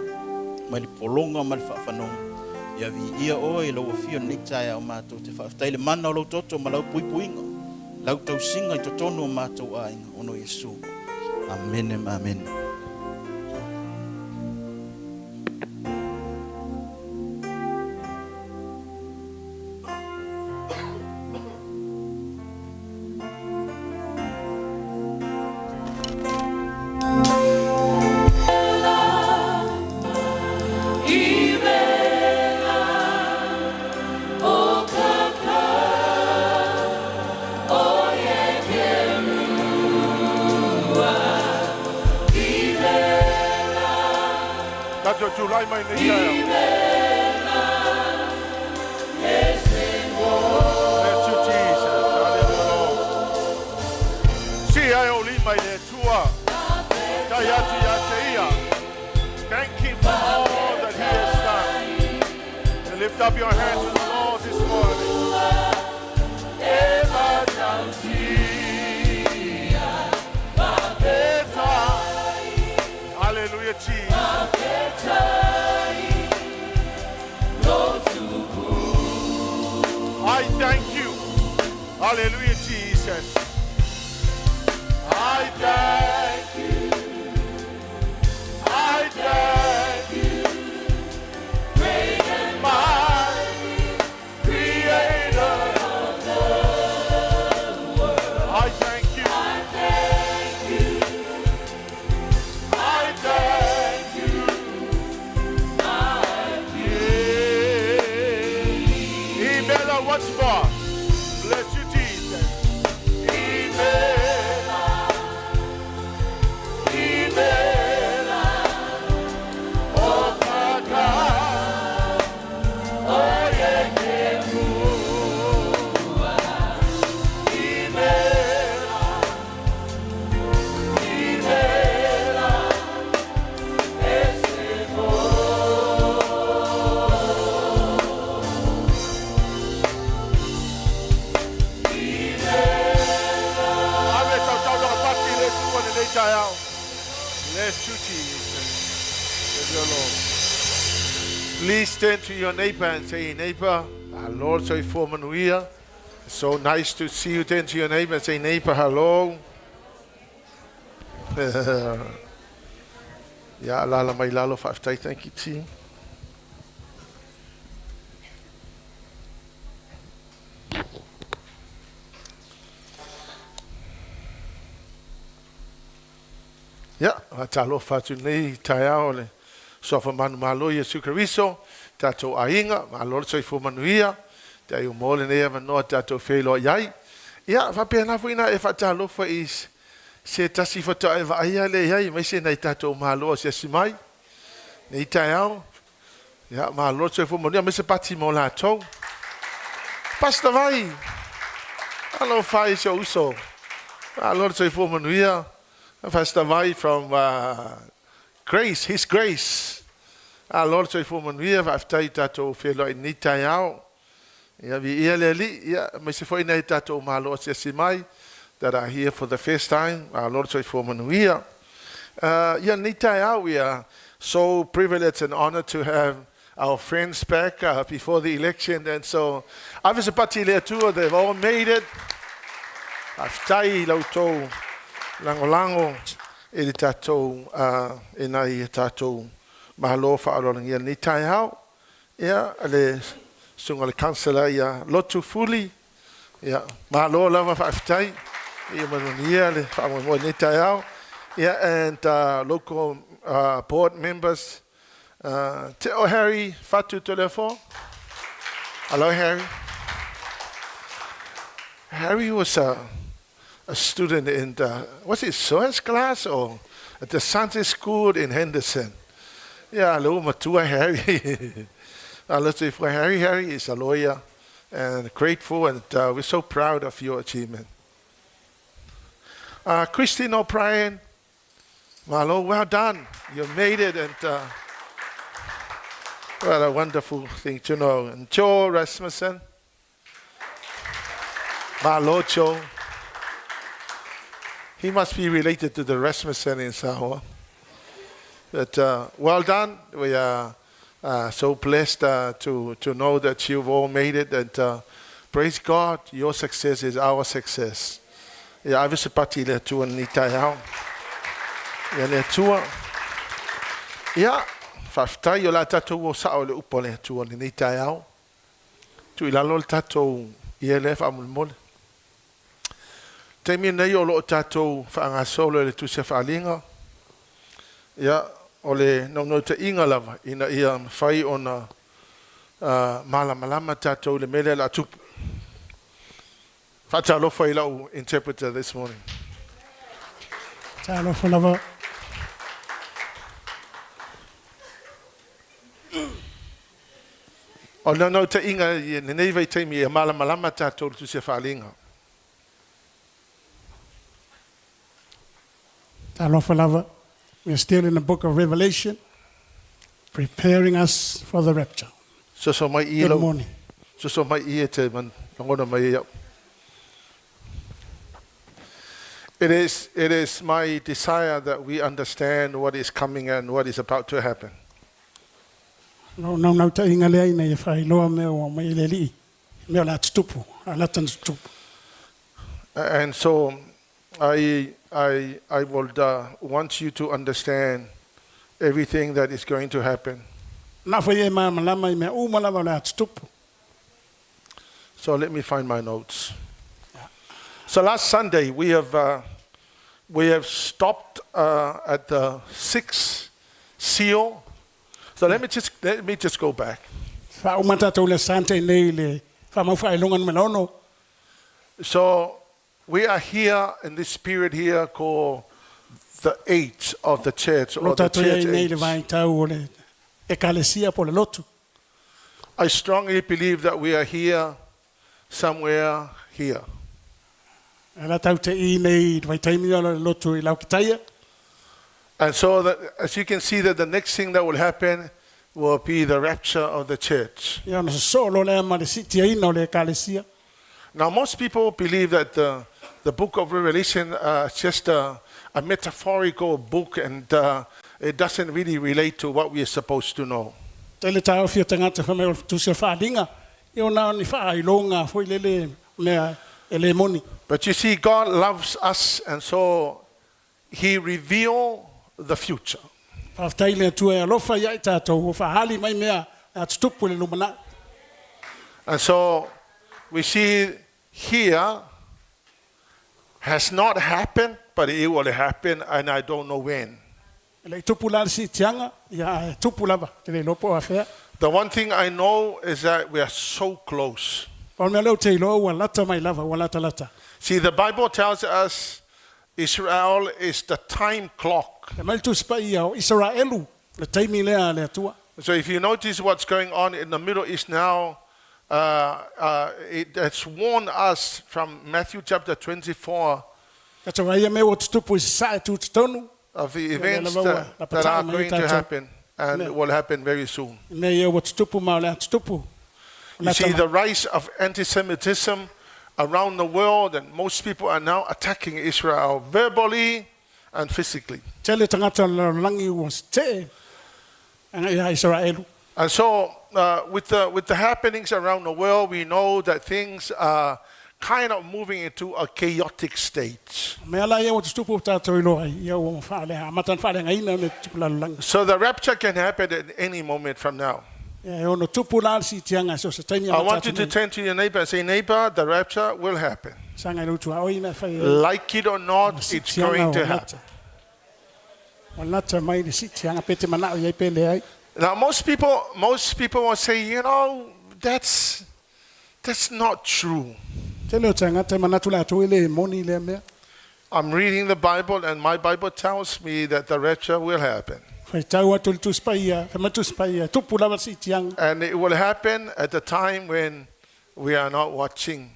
mai le pologa ma le faafanoga. Ia viia oe i lou afio i lenei taeao matou te faafetai i le mana o lou toto ma lau puipuiga, lau tausiga i totonu o matou aiga ona o Iesu. Amene ma amene. Tatou tulai mai nei taeao. Lift up your hands to the Lord this morning. Hallelujah, Jesus. I thank you. Hallelujah, Jesus. I thank you. I thank you. Great and mighty Creator of the world. I thank you. I thank you. I thank you. Yeah. Email once more. Bless you, Jesus. Email. Email. Oh, Kaka. Oh, yeah, Email. Email. Bless you, Jesus. Bless your Lord. Please turn to your neighbor and say, neighbor, our Lord soifua manuia. So nice to see you. Turn to your neighbor and say, neighbor, hello. Ia, alaala mai lalo, faafetai, thank you, team. Ia, faatalofa atu nei taeao i le Suafa manumalo Iesu Keriso, tatou aiga, malo le soifua manuia, te ai ua maua lenei avanoa tatou feiloai ai. Ia, faapena foi ina e faatalofa i se tasi faatoa e vaaia lea i ai, aemaise nai tatou malo asiasi mai nei taeao. Ia, malo le soifua manuia, aemaise pati mo latou. Pastor Vai, alofa e si ou uso. Malo le soifua manuia. Pastor Vai from Grace, His Grace. Malo le soifua manuia, faafetai i tatou feiloai i lenei taeao. Ia, viia le Alii, ia, aemaise foi nai tatou malo asiasi mai that are here for the first time. Malo le soifua manuia. Ia, lenei taeao, we are so privileged and honored to have our friends back before the election. And so, ave se pati i le Atua, they've all made it. Faafetai i la outou lagolago i le tatou, i nai a tatou malo faaaloalogia i lenei taeao. Ia, le susuga i le councillor ia Lotu Fuli, ia, malo lava faafetai. Ia manuia le faamoemoe i lenei taeao. Ia, and local board members, Te O Harry Fatu Toleafoa. Hello, Harry. Harry was a student in the, was it SOAS class or at the Sunday school in Henderson? Yeah, hello, matua Harry. Let's say for Harry, Harry is a lawyer and grateful, and we're so proud of your achievement. Christine O'Brien, malo, well done. You made it, and what a wonderful thing to know. And Joe Rasmussen, malo, Joe. He must be related to the Rasmussen in Samoa. But well done. We are so blessed to know that you've all made it, and praise God, your success is our success. Ia ave se pati i le Atua lenei taeao. Ia le Atua. Ia, faafetai o le a tatou o sao i le upu a le Atua lenei taeao. Tuu i lalo le tatou ie lea faamolemole. Taimi lenei o lo o tatou faagasolo i le Tusi a Faaaliga. Ia, o le naunautaiga lava ina ia mafai ona malamalama tatou i le mea lea o le a tupu. Faatalofa i lau interpreter this morning. Talofa lava. O le naunautaiga i lenei vaitaimi ia malamalama tatou i le Tusi a Faaaliga. Talofa lava. We are still in the book of Revelation, preparing us for the rapture. Soso mai i Good lau. morning. Soso mai i e te man lagona mai ai au. It is my desire that we understand what is coming and what is about to happen. Lou naunautaiga lea ina ia faailoa mea ua aumai e le Alii, mea o le a tutupu, a lata ona tutupu. And so I would want you to understand everything that is going to happen. Na foi e malamalama i mea uma lava o le a tutupu. So let me find my notes. So last Sunday we have stopped at the sixth seal. So let me just go back. Faauma tatou le Sane nei i le faamau faailoga numera 6. So we are here in this period here called the age of the church Lo or the tatou iai church nei le age. vaitau o le ekalesia po o le lotu. I strongly believe that we are here somewhere here. E la tau te i nei i le vaitaimi o le lotu i Laukitaia. And so that, as you can see, that the next thing that will happen will be the rapture of the church. Ia ona sosoo loa lea ma le siitiaina o le ekalesia. Now, most people believe that the book of Revelation is just a metaphorical book and it doesn't really relate to what we are supposed to know. Tele taofi o tagata fai mai o le tusi o le Faaaliga, ia ona o ni faailoga foi lele mea e le moni. But you see, God loves us, and so He revealed the future. Faafetai i le Atua e alofa ia i tatou ua faaali mai mea a tutupu i le lumanai. And so we see here has not happened, but it will happen, and I don't know when. E le i tupu la le siitiaga, ia ae tupu lava, te le iloa po o afea. The one thing I know is that we are so close. O le mea lea ou te iloa ua lata mai lava, ua latalata. See, the Bible tells us Israel is the time clock. E mai le Tusi Paia o Isaraelu, le taimi lea a le Atua. So if you notice what's going on in the Middle East now, it has warned us from Matthew chapter 24 Tatou vaai mea ua tutupu i Sasae tutotonu, of the events that are going to happen and will happen very soon. mea ia ua tutupu ma o le a tutupu. You see, the rise of anti Semitism around the world, and most people are now attacking Israel verbally and physically. Tele tagata o le lalolagi ua tetee agai ia Isaraelu. And so, with the happenings around the world, we know that things are kind of moving into a chaotic state. Mea la ia ua tutupu o tatou iloa ai, ia ua faalea, amata ona faaleagaina le tutupu lalolagi. So, the rapture can happen at any moment from now. Ia e ono tupu la le siitiaga so se taimi I want you to turn to your neighbor and say, "Neighbor, the rapture will happen." Saga i lou tuaoi ma fai ai. Like it or not, it's going to happen. Ua lata mai le siitiaga pe te manao i ai pe leai. Now, most people will say, that's not true. Tele o tagata e manatu latou e le moni lea mea. I'm reading the Bible, and my Bible tells me that the rapture will happen. Faitau atu i le Tusi Paia, fai mai le Tusi Paia, tupu lava le siitiaga. And it will happen at the time when we are not watching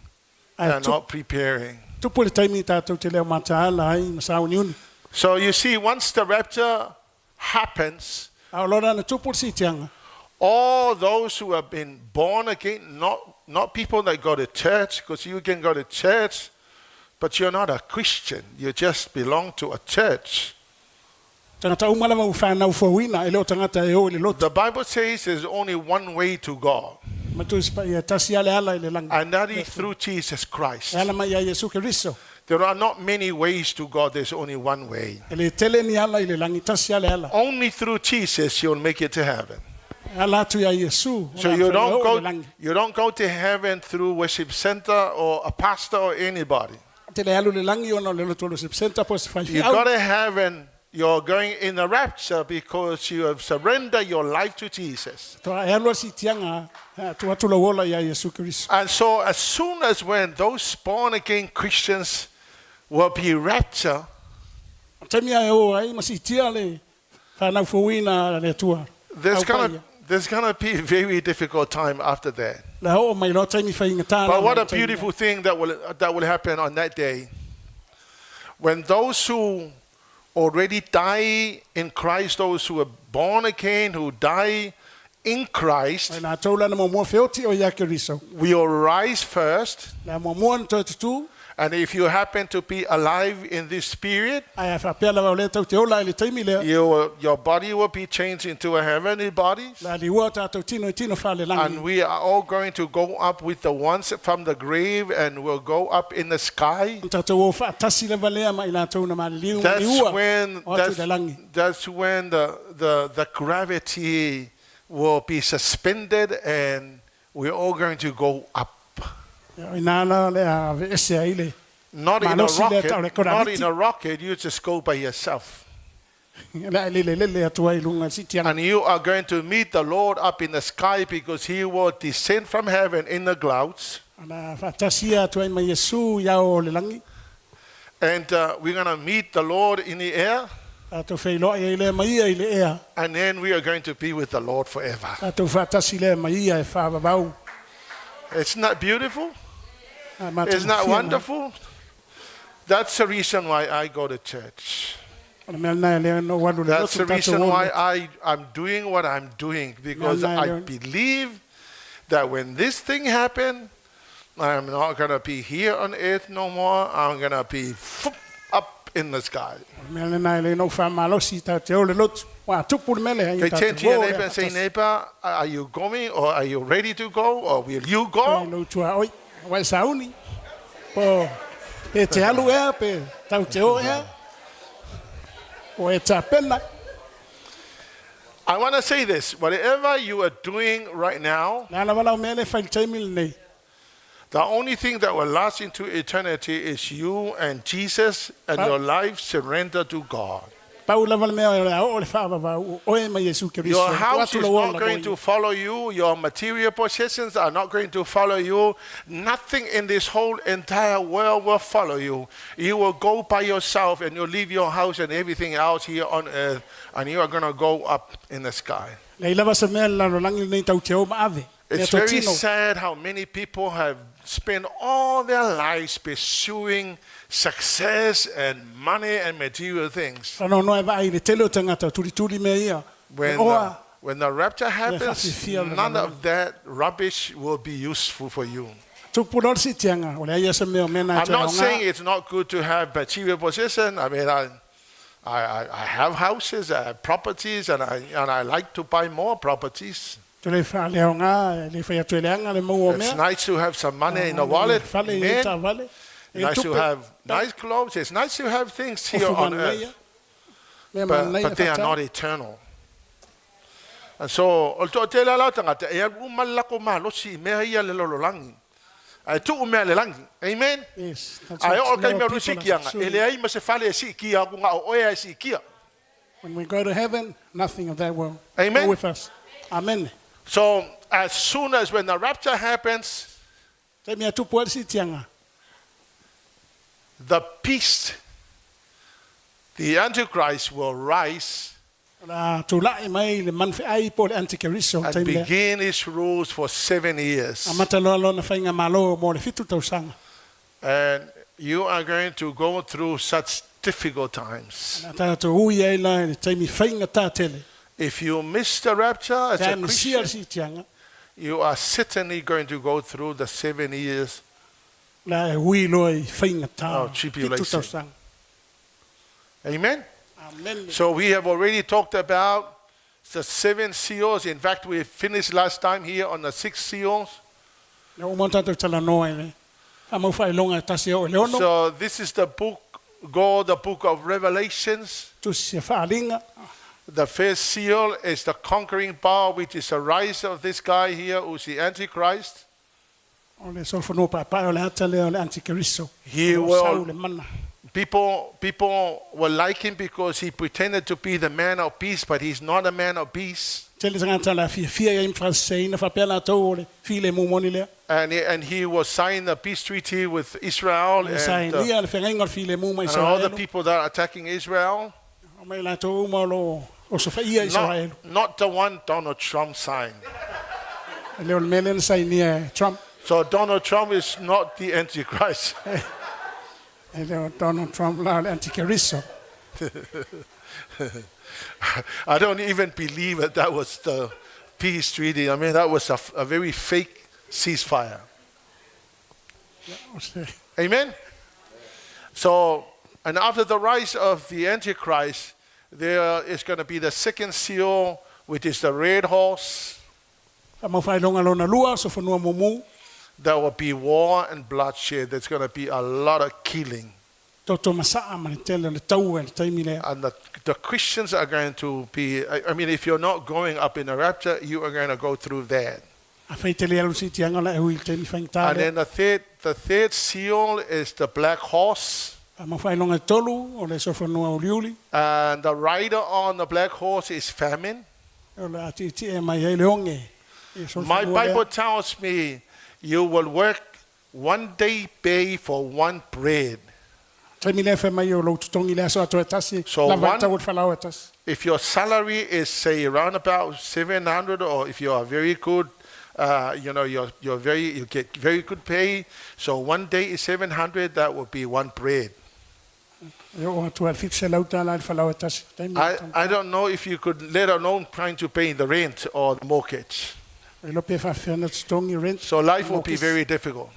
Ae and not preparing. Tupu i le taimi tatou te le o mataala ai ma sauniuni. So you see, once the rapture happens, A o loa na tupu le siitiaga. All those who have been born again, not people that go to church, because you can go to church, but you're not a Christian. You just belong to a church. Tagata uma lava ua fanau fouina, e le o tagata e o i le lotu. The Bible says there's only one way to God, Ma Tusi Paia, tasi lava le ala i le lagi. And that is through Jesus Christ. E ala mai ia Iesu Keriso. There are not many ways to God, there's only one way. E le tele ni ala i le lagi, tasi lava le ala. Only through Jesus you'll make it to heaven. E ala atu ia Iesu. So you don't go to heaven through worship center or a pastor or anybody. Te le alu i le lagi ona o le lotu o worship center po se You faifeau. go to heaven, you're going in the rapture because you have surrendered your life to Jesus. Toa e alu a siitiaga, tuu atu lou ola ia Iesu Keriso. And so as soon as when those born again Christians will be raptured, Taimi e o ai ma siitia le fanau fouina le Atua. there's Au gonna paia. there's gonna be a very difficult time after that. Le oo mai loa taimi faigata. But what a beautiful thing that will happen on that day. When those who already die in Christ, those who are born again, who die in Christ O i latou la na muamua feoti o ia Keriso. will rise first. Le a muamua na toe tutū, And if you happen to be alive in this period, ae a faapea lava o lea tatou te ola i le taimi lea, your body will be changed into a heavenly body. le a liua o tatou tino i tino faalelagi. And we are all going to go up with the ones from the grave and we'll go up in the sky. O tatou o faatasi lava lea ma i latou na maliliu ma That's liua when, o atu i that's, le lagi. that's when the gravity will be suspended and we're all going to go up. O ina la le a aveese ai le Not in a Malosi lea rocket, tau le not koraviti. in a rocket, you just go by yourself. Le a lelelele atu ai i luga i le siitiaga. And you are going to meet the Lord up in the sky because he will descend from heaven in the clouds. O le a faatasia atu ai ma Iesu i ao o le lagi. And we're going to meet the Lord in the air. Tatou feiloai ai lea ma ia i le ea. And then we are going to be with the Lord forever. Tatou faatasi lea ma ia e faavavau. Isn't that beautiful? A matagofie Isn't that na. wonderful? That's the reason why I go to church. O le mea lena e lea na ou alu i le That's lotu the tatou reason o why le I'm doing what I'm doing, because Mea lena e I lea. believe that when this thing happens, I'm not going to be here on earth no more. I'm going to be up in the sky. O le mea lena e lea na ou faamalosi tatou te o i le lotu. Ua tupu le mea lea ia Okay, turn tatou to your o le neighbor and say, faatasi. neighbor, are you going or are you ready to go or will you Ai go? lou tuaoi, ua e sauni. Po pe te alu ea, pe tau te o ea. Po e tapena. I want to say this. Whatever you are doing right now, Le a lava lau mea lea e fai i le taimi lenei. the only thing that will last into eternity is you and Jesus and your life surrender to God. Pau lava le mea o le a oo le faavavau o oe ma Iesu Keriso. Your Tuu house atu is lou not ola mo going ia. to follow you. Your material possessions are not going to follow you. Nothing in this whole entire world will follow you. You will go by yourself and you'll leave your house and everything else here on earth, and you are going to go up in the sky. Leai lava se mea i le lalolagi lenei tau te o ma ave. Mea It's very totino. sad how many people have spent all their lives pursuing success and money and material things. Whanoanoa e vaai i le tele o tagata o tulituli mea ia. When E oa, the rapture happens, faafifia le none lalolagi. of that rubbish will be useful for you. Tupu loa le siitiaga, o leai ia se mea o mea na e I'm toe not aoga. saying it's not good to have material possession. I mean, I have houses, I have properties, and I like to buy more properties. Te le faaleaoga, e le fai atu e leaga le maua o It's mea. nice to have some money in the wallet. Fale i Amen. taavale. E Nice to tupe. have nice clothes. It's nice to have things here Ofu on manaia. earth, Mea but, manaia but they are faatau. not eternal. And so, o le toatele ala o tagata, e alu uma le lako malosi i mea ia le lalolagi. Ae tuu mea le lagi. Amen. Yes, that's Ae what oo kai a lot mea of o le people are sikiaga, e pursuing. leai ma se fale e sikia aku ngā o oe e sikia. When we go to heaven, nothing of that will Amen. go with us. Amen. So, as soon as when the rapture happens, Taimi e tupu ai le siitiaga. the beast, the Antichrist, will rise O le a tula'i mai le manufe'ai po o le antikeriso and taimi lea. begin his rules for 7 years. Amata loa lona faiga malo mo le fitu tausaga. And you are going to go through such difficult times. Na tatou ui ai la i le taimi faiga tātele. If you miss the rapture as Pe a a misia le Christian, siitiaga, you are certainly going to go through the 7 years. la e ui loa i faiga tā. Oh, tribulation. Fitu tausaga. Amen? Amen. So we have already talked about the 7 seals. In fact, we finished last time here on the 6 seals. Na uma ona tatou talanoa i le faamau faailoga e tasi e oo i le ono. So this is the book, go the book of Revelations. Tusi e faaliga. The first seal is the conquering power, which is the rise of this guy here, who's the Antichrist. O le solofanua paepae o le ata lea o le antikeriso. He O lo o sau will le mana. people will like him because he pretended to be the man of peace, but he's not a man of peace. Tele tagata o le a fiafia ia i ma faasese faapea latou o le filemu moni lea. And he will sign the peace treaty with Israel Le and, sainia le feagaiga o le filemu ma and all the Isaraelu. people that are attacking Israel. O mai latou uma o lo o sofaia Isaraelu. Not the one Donald Trump signed. E le o le mea lea na sainia e Trump. So Donald Trump is not the Antichrist. E le o Donald Trump la o le antikeriso. I don't even believe that that was the peace treaty. I mean, that was a very fake ceasefire. O se Amen? So, and after the rise of the Antichrist, there is going to be the second seal, which is the red horse. Faamaufaailoga lona lua, sofonua mumu. There will be war and bloodshed. There's going to be a lot of killing. Toto masaa ma le tele o le taua i le taimi lea. And the Christians are going to be, I mean, if you're not going up in the rapture, you are going to go through that. Afai e te le alu siitiaga o le a e hui i le taimi faigata And lea. then the third seal is the black horse. Faamaufaailoga e tolu, o le solofanua uliuli. And the rider on the black horse is famine. O le a tietie mai ai le oge i le My solofanua lea. Bible tells me you will work one day pay for one bread. Taimi lea fai mai o lou totogi i le aso atoa e tasi, So lava one- e tau o le falaoa e tasi. If your salary is, say, around about 700, or if you are very good, you're, you're very, you get very good pay. So one day is 700, that would be one bread. E oo atu ai le $700 i le falaoa e tasi. Taimi I don't know if you could, let alone trying to pay the rent or the mortgage. E iloa pe faafefea ona totogi rent. So life will be mortgage. very difficult.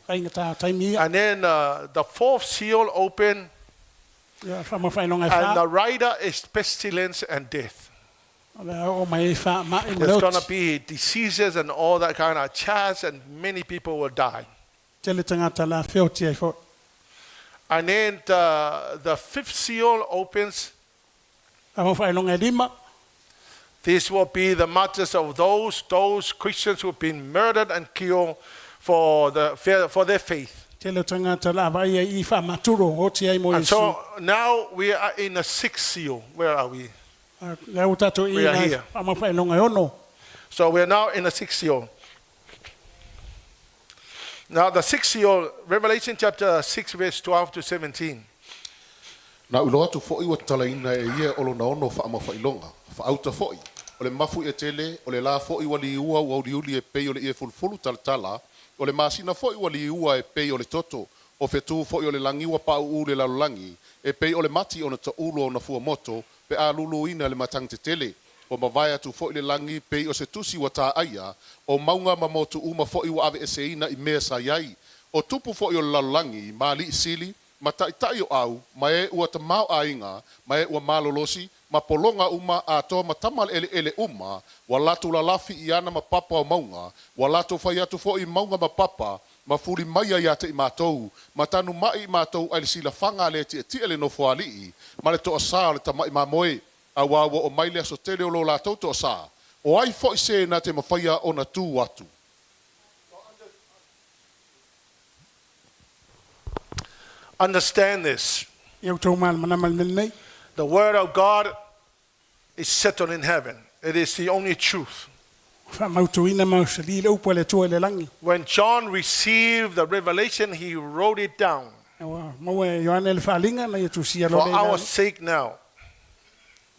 Faigata taimi ia. And then the fourth seal opened, Ia, faamaufaailoga e and fa. the rider is pestilence and death. O le a oo mai ai faamai ma le There's going to oti. be diseases and all that kind of chance, and many people will die. Tele tagata la feoti ai foi. And then the fifth seal opens. Faamaufaailoga e lima. This will be the martyrs of those Christians who have been murdered and killed for their faith. Tele o tagata la vaai ai i faamaturo oti ai mo And Iesu. so now we are in the sixth seal. Where are we? Lea ua tatou i We are i here. faamaufaailoga e ono. So we are now in the sixth seal. Now the sixth seal, Revelation chapter 6, verse 12 to 17. Na ou iloa atu foi ua tatalaina e ia o lona ono faamaufailoga, faauta foi, o le mafuie tele, o le lā foi ua liua ua uliuli e pei o le ie fulufulu talatala, o le masina foi ua liua e pei o le toto, o fetū foi o le lagi ua paʻuʻū i le lalolagi, e pei o le mati ona taulu ona fuamoto, pe a luluina e le matagi tetele. Ua mavae atu foi le lagi pei o se tusi ua tā'aia, o mauga ma motu uma foi ua aveeseina i mea sa i ai. O tupu foi o le lalolagi, ma ali'i sili, ma ta'ita'i o au, ma e ua tamaoaiga, ma e ua malolosi, ma pologa uma atoa ma tama a le eleele uma, ua latou lalafi i ana ma papa o mauga, ua latou fai atu foi i mauga ma papa, mafuli maia ia te i matou, ma tanuma'i i matou ai le silafaga a le e tietie i le nofoali'i, ma le toasā o le Tama'i Mamoe, auā ua oo mai le aso tele o lo latou toasā. O ai foi se na te mafaia ona tu atu? Understand this. Ia outou malamalama i le mea lenei. The word of God is settled in heaven. It is the only truth. Faamautuina ma osalia le upu a le Atua i le lagi. When John received the revelation, he wrote it down Ua maua e Ioane le faaaliga na ia tusia for loa lea i our lalo. sake now.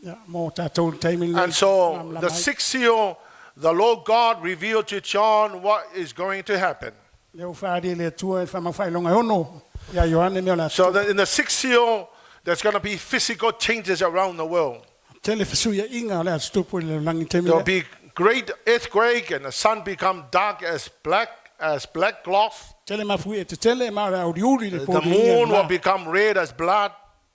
Ia, mo tatou i le taimi lenei. And so Malamalama the ai. sixth seal, the Lord God revealed to John what is going to happen. Lea ua faaali e le Atua i le faamaufaailoga e ono iā Ioane mea o le a So that in the sixth seal, there's going to be physical changes around the world. Tele fesuiaiga o le a tutupu i le lalolagi i le taimi There'll lea. be great earthquake and the sun become dark as black cloth. Tele mafuie tetele ma o le a uliuli le The pōlilia moon will le la. become red as blood.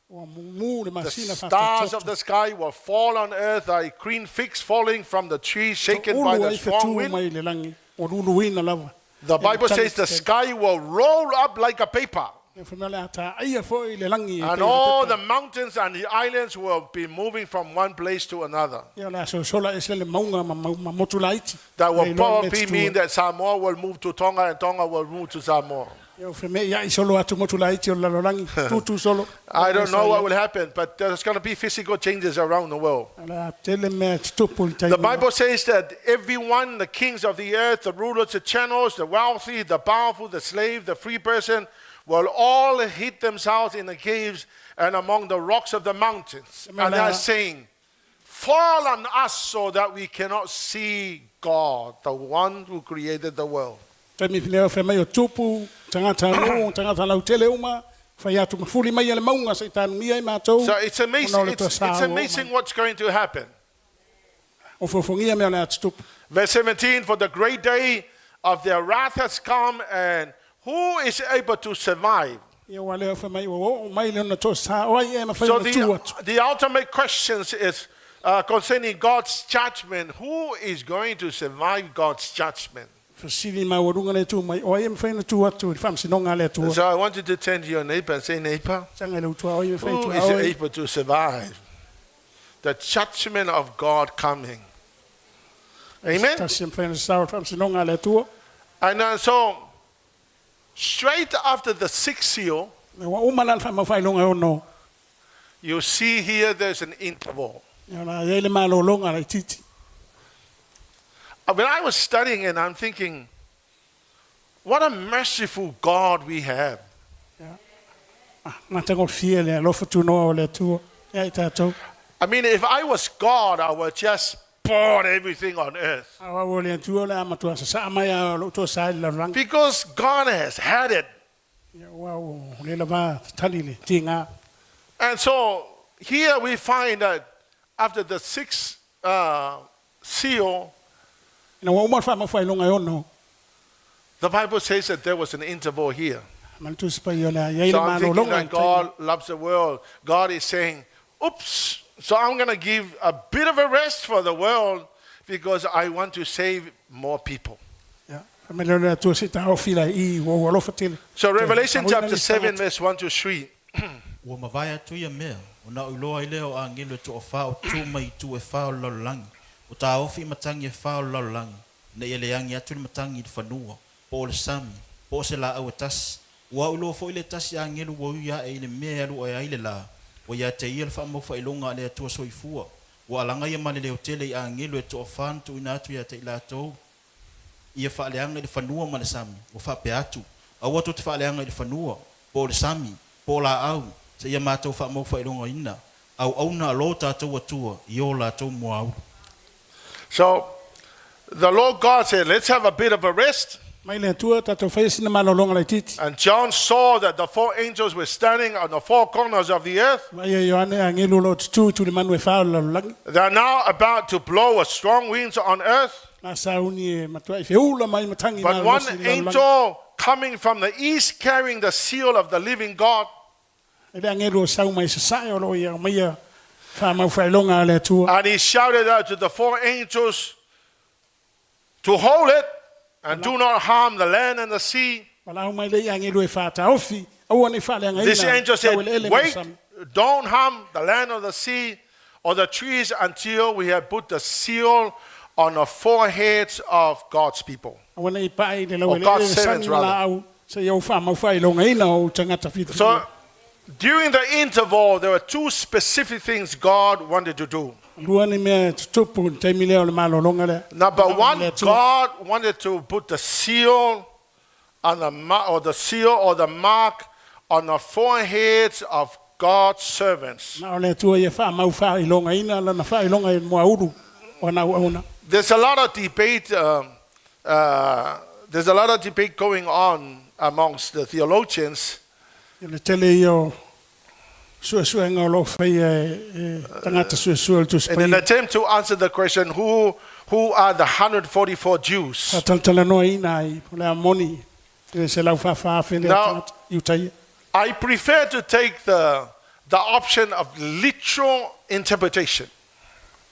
Ua mumu le The masina stars of faatototo. the sky will fall on earth like green figs falling from the tree shaken by Ulu the ai strong fetu wind. mai i le lagi, ua luluina lava. The E Bible matagi says the tetele. sky will roll up like a paper, E fai mai o le a tā'aia foi le lagi e and pei o le all the pepa. mountains and the islands will be moving from one place to another. Ia o le a sosola ese le mauga ma, ma, ma motu laiti. That Le will iloa le mea probably tutua. mean that Samoa will move to Tonga and Tonga will move to Samoa. Ia ua feme'ia'i solo atu motu laiti o le lalolagi, tutu solo. I don't know what will happen, but there's going to be physical changes around the world. O le a tele mea tutupu i le The taimi. Bible says that everyone, the kings of the earth, the rulers, the channels, the wealthy, the powerful, the slave, the free person, will all hid themselves in the caves and among the rocks of the mountains. And they are saying, Fall on us so that we cannot see God, the one who created the world. Taimi lea fai mai o tupu, tagata nuu, tagata lautele uma, fai atu mafuli mai e le mauga se'i tanumia ai matou. So it's Ona o amazing, le it's toasā it's ua oo amazing mai. what's going to happen. O fofogia mea o le a tutupu. Verse 17 For the great day of their wrath has come, and who is able to survive? Ia ua lea fai mai ua oo mai le ona toasā o ai e mafai So ona tu atu. the ultimate questions is concerning God's judgment. Who is going to survive God's judgment? Fesili maualuga le tu mai o ai e mafai ona tu atu i le faamasinoga a le Atua. So I want you to turn to your neighbor and say, Neighbor, Saga i le utua o ai e mafai who tu is a oe. able to survive the judgment of God coming? Amen. Tasi e mafai ona sao i le faamasinoga a le Atua. And so, straight after the sixth seal, Ua uma la le faamaufailoga e ono. you see here there's an interval. Ia la iai le malōlōga laitiiti. When I was studying and I'm thinking, what a merciful God we have. Matagofie le alofa tunoa o le Atua. Ia i tatou. I mean, if I was God, I would just pour everything on earth. A au o le Atua o le a matua sasaa mai a o lou toasā i le lalolagi. Because God has had it. Ia ua o le lava tatali le tigā. And so here we find that after the sixth seal, Ina ua uma le faamaufailoga e ono. the Bible says that there was an interval here. Ma le Tusi Paia o le a iai le So I'm thinking malōlōga i that le taimi. God loves the world. God is saying, oops, so I'm going to give a bit of a rest for the world because I want to save more people. Ia, fai mai lea o le Atua se i taofi lai i ua ou alofa tele. So Toe Revelation faauiina chapter le 7, tagata. verse 1 to 3. Ua mavae atu ia mea, ona ou iloa ai lea o agelu e toafā o tu mai i itu e fā o le lalolagi, o tāofi i matagi e fā o le lalolagi, ina ia leagi atu le matagi i le fanua, po o le sami, po o se laau e tasi. Ua ou iloa foi le tasi agelu ua ui ae i le mea e alu ae ai le lā, ua ia te ia le faamaufaailoga a le Atua soifua, ua alaga ia ma le leotele i agelu e toafā na tuuina atu ia te i latou, ia faaleaga i le fanua ma le sami, ua faapea atu, aua tou te faaleaga i le fanua, po o le sami, po o laau, seia matou faamaufaailogaina, auauna a lo tatou Atua i o latou muaulu. So the Lord God said, let's have a bit of a rest. Mai le Atua tatou faia sina malōlōga laitiiti. And John saw that the four angels were standing on the four corners of the earth. Vaai e Ioane agelu o loo tutū i tulimanu e fā o le lalolagi. They are now about to blow a strong winds on earth. Na sauni e matuai feula mai matagi But one malosi i le lalolagi. angel coming from the east carrying the seal of the living God. E le agelu o sau mai sasae o loo ia aumaia faamaufailoga a le Atua. And he shouted out to the four angels to hold it and do not harm the land and the sea. Valaau mai lea i agelu e fā taofi, aua nei This faaleagaina angel said, laueleele ma le Wait, sami. don't harm the land or the sea or the trees until we have put the seal on the foreheads of God's people. Aua nei pae i le Or laueleele God's le sami servants, ma rather. laau, seia ou faamaufaailogaina o ou tagata So filifilia. during the interval, there were two specific things God wanted to do. Lua ni mea e tutupu i le taimi lea o le malōlōga lea. Number Valaau one, le Atua. God wanted to put the seal on the or the seal or the mark on the foreheads of God's servants. Na o le Atua ia faamaufaailogaina lana faailoga i le muaulu o ana auauna. There's a lot of debate. There's a lot of debate going on amongst the theologians Ia le tele ia o suesuega o loo faia e, e tagata suesue o le Tusi in an Paia. attempt to answer the question who are the 144 Jews. Faatalatalanoaina ai po o le a moni i le 144,000 lea Now- tagata Iutaia. I prefer to take the option of literal interpretation.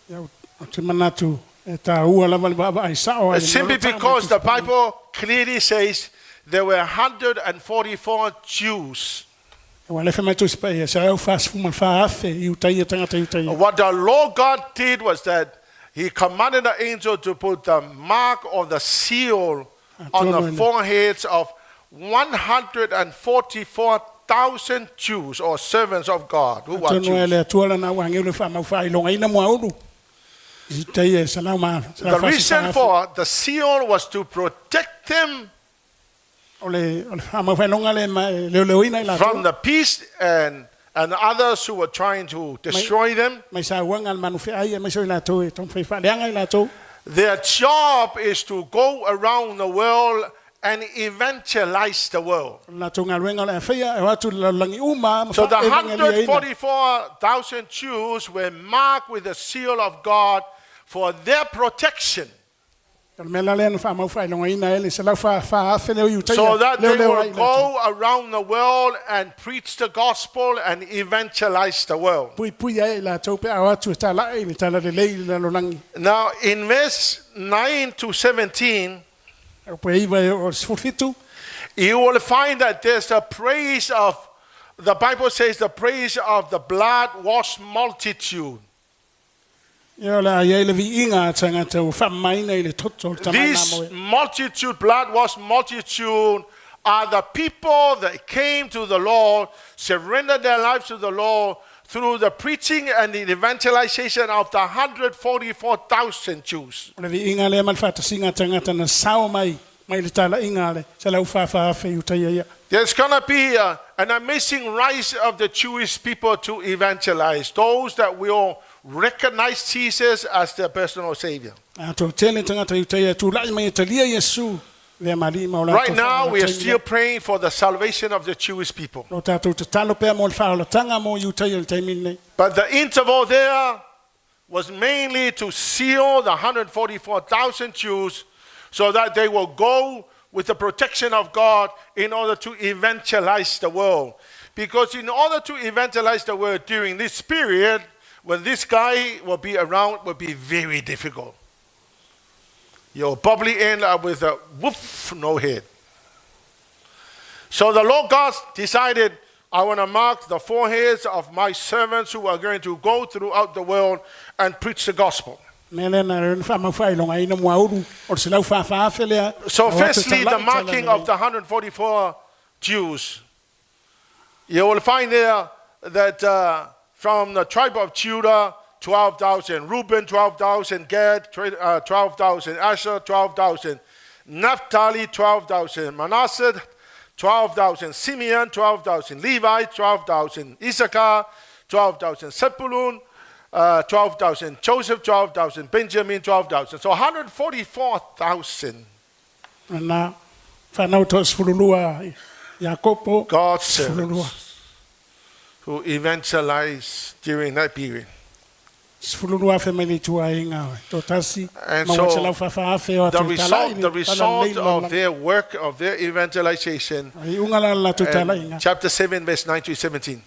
Ia o te manatu e tāua lava le vaavaai sao ai le mea o Simply loo ta'a mai because the Tusi Paia. Bible clearly says there were 144 Jews. Ua le fai mai Tusi Paia, 144,000 Iutaia tagata Iutaia. What the Lord God did was that He commanded the angel to put the mark or the seal on the foreheads of 144,000 Jews or servants of God who are Atonu e Jews. le Atua lana au agelu e faamaufaailogaina muaulu. Iutaia e salau ma The reason for the seal was to protect them O le o le faamaufaailoga le ma e leoleoina i from latou. the beast and others who were trying to destroy them. Mai sauaga a le manufeai e maise o i latou e taumafai faaleaga i latou. Their job is to go around the world and evangelize the world. O le latou galuega o le a faia e o atu i le lalolagi uma ma So the faaevageliaina. 144,000 Jews were marked with the seal of God for their protection O le mea la lea na faamau faailogaina ai le 144,000 lea o Iutaia so that they leoleo ai will i latou. go around the world and preach the gospel and evangelize the world. Puipui ai i latou pe a o atu e tala'i i le talalelei i le lalolagi. Now, in verse 9 to 17, O pe iva e o le 17, you will find that there's a praise of, the Bible says, the praise of the blood washed multitude. Ia o le a iai le viiga a tagata ua faamamaina i le toto o le This tamaʻi mamoe. multitude, blood washed multitude, are the people that came to the Lord, surrendered their lives to the Lord through the preaching and the evangelization of the 144,000 Jews. O le viiga lea ma le faatasiga a tagata na sao mai mai le tala'iga a le 144,000 Iutaia ia. There's going to be an amazing rise of the Jewish people to evangelize those that will recognize Jesus as their personal Savior. A toatele tagata Iutaia e tula'i mai e talia Iesu lea mali'i ma o Right latou now, we are faaolataina. still praying for the salvation of the Jewish people. Lo tatou tatalo pea mo le faaolataga mo Iutaia i le taimi lenei. But the interval there was mainly to seal the 144,000 Jews so that they will go with the protection of God in order to evangelize the world. Because in order to evangelize the world during this period, when this guy will be around, will be very difficult. You'll probably end up with a woof, no head. So the Lord God decided, I want to mark the foreheads of my servants who are going to go throughout the world and preach the gospel. Mea lea na lea na faamau faailogaina muaulu o le 144,000 lea. So, O atu firstly, the tala'i marking of talalelei. the 144 Jews. You will find there that from the tribe of Judah, 12,000, Reuben, 12,000, Gad, 12,000, Asher, 12,000, Naphtali, 12,000, Manasseh, 12,000, Simeon, 12,000, Levi, 12,000, Issachar, 12,000, Zebulun, 12,000, Joseph, 12,000, Benjamin, 12,000. So 144,000 Na fanau toasefululua Iakopo God's sefululua. servants who evangelized during that period. 12,000 mai le ituaiga toatasi And ma ua so 144,000 o the atu tala'i result, i the le result talalelei of lalolagi. their work, of their evangelization, O iuga la le latou and tala'iga. chapter 7, verse 9 to 17.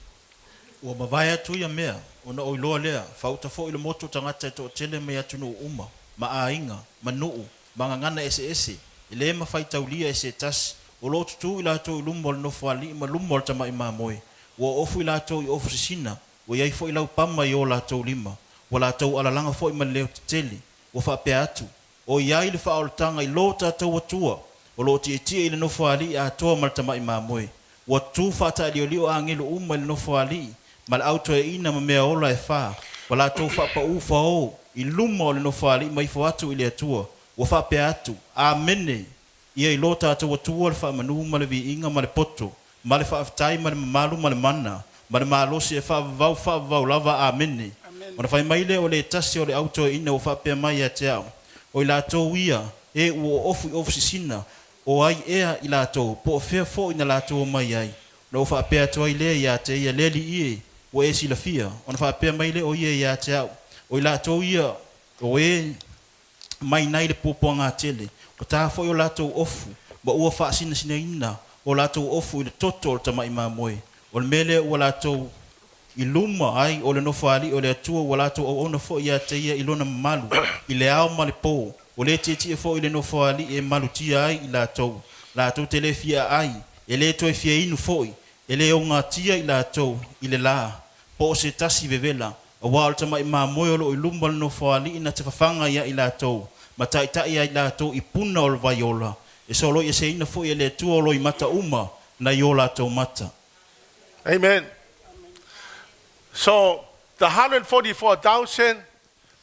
Ua mavae atu ia mea, ona oi loa lea, faauta fo'i le motu o tagata e to'atele mai atunuu uma, ma aiga, ma nuu, ma gagana eseese, e lē mafaitaulia e se tasi, o loo tutū i latou i luma o le nofoali'i ma luma o le tama'i mamoe. Ua ofu i latou i ofu sisina, ua iai fo'i laupama i o latou lima, ua latou alalaga fo'i ma le leo tetele, ua faapea atu, o iai le faaolataga i lō tatou Atua, o loo ti'eti'e i le nofoali'i atoa ma le tama'i mamoe. Ua tutū faataaliolio agelu uma i le nofoali'i, ma le au toeaʻina ma mea ola e fā, ua latou faapaʻū faō i luma o le nofoali'i ma ifo atu i le Atua, ua faapea atu, Amene, ia i lō tatou Atua le faamanū ma le viiga ma le poto, ma le faafetai ma le mamalu ma le mana, ma le malosi e faavavau faavavau lava. Amene. Ona fai mai lea o le tasi o le au toeaʻina ua faapea mai ia te a'u, o i latou ia, e ua oofu i ofu sisina, o ai ea i latou, po o fea fo'i na latou omai ai. Na ou faapea atu ai lea iā te ia, le ali'i e, ua e silafia. Ona faapea mai lea o ia iā te a'u, o i latou ia, o e mai nai le puapuagatele, ua tā fo'i o latou ofu, ma ua faasinasinaina o latou ofu i le toto o le tama'i mamoe. O le mea lea ua latou i luma ai o le nofoali'i o le Atua, ua latou auauna fo'i iā te ia i lona mamalu, i le ao ma le pō, o lē tietie fo'i i le nofoali'i e malutia ai i latou. Latou te lē fia aai, e lē toe fia inu fo'i, e lē ogatia i latou i le lā, po o se tasi vevela, auā o le tama'i mamoe o loo i luma o le nofoali'i na te fafaga iā i latou, ma taʻitaʻi ai latou i puna o le vai ola, e soloiʻeseina fo'i e le Atua o loimata uma nai o latou mata. Amen. So the 144,000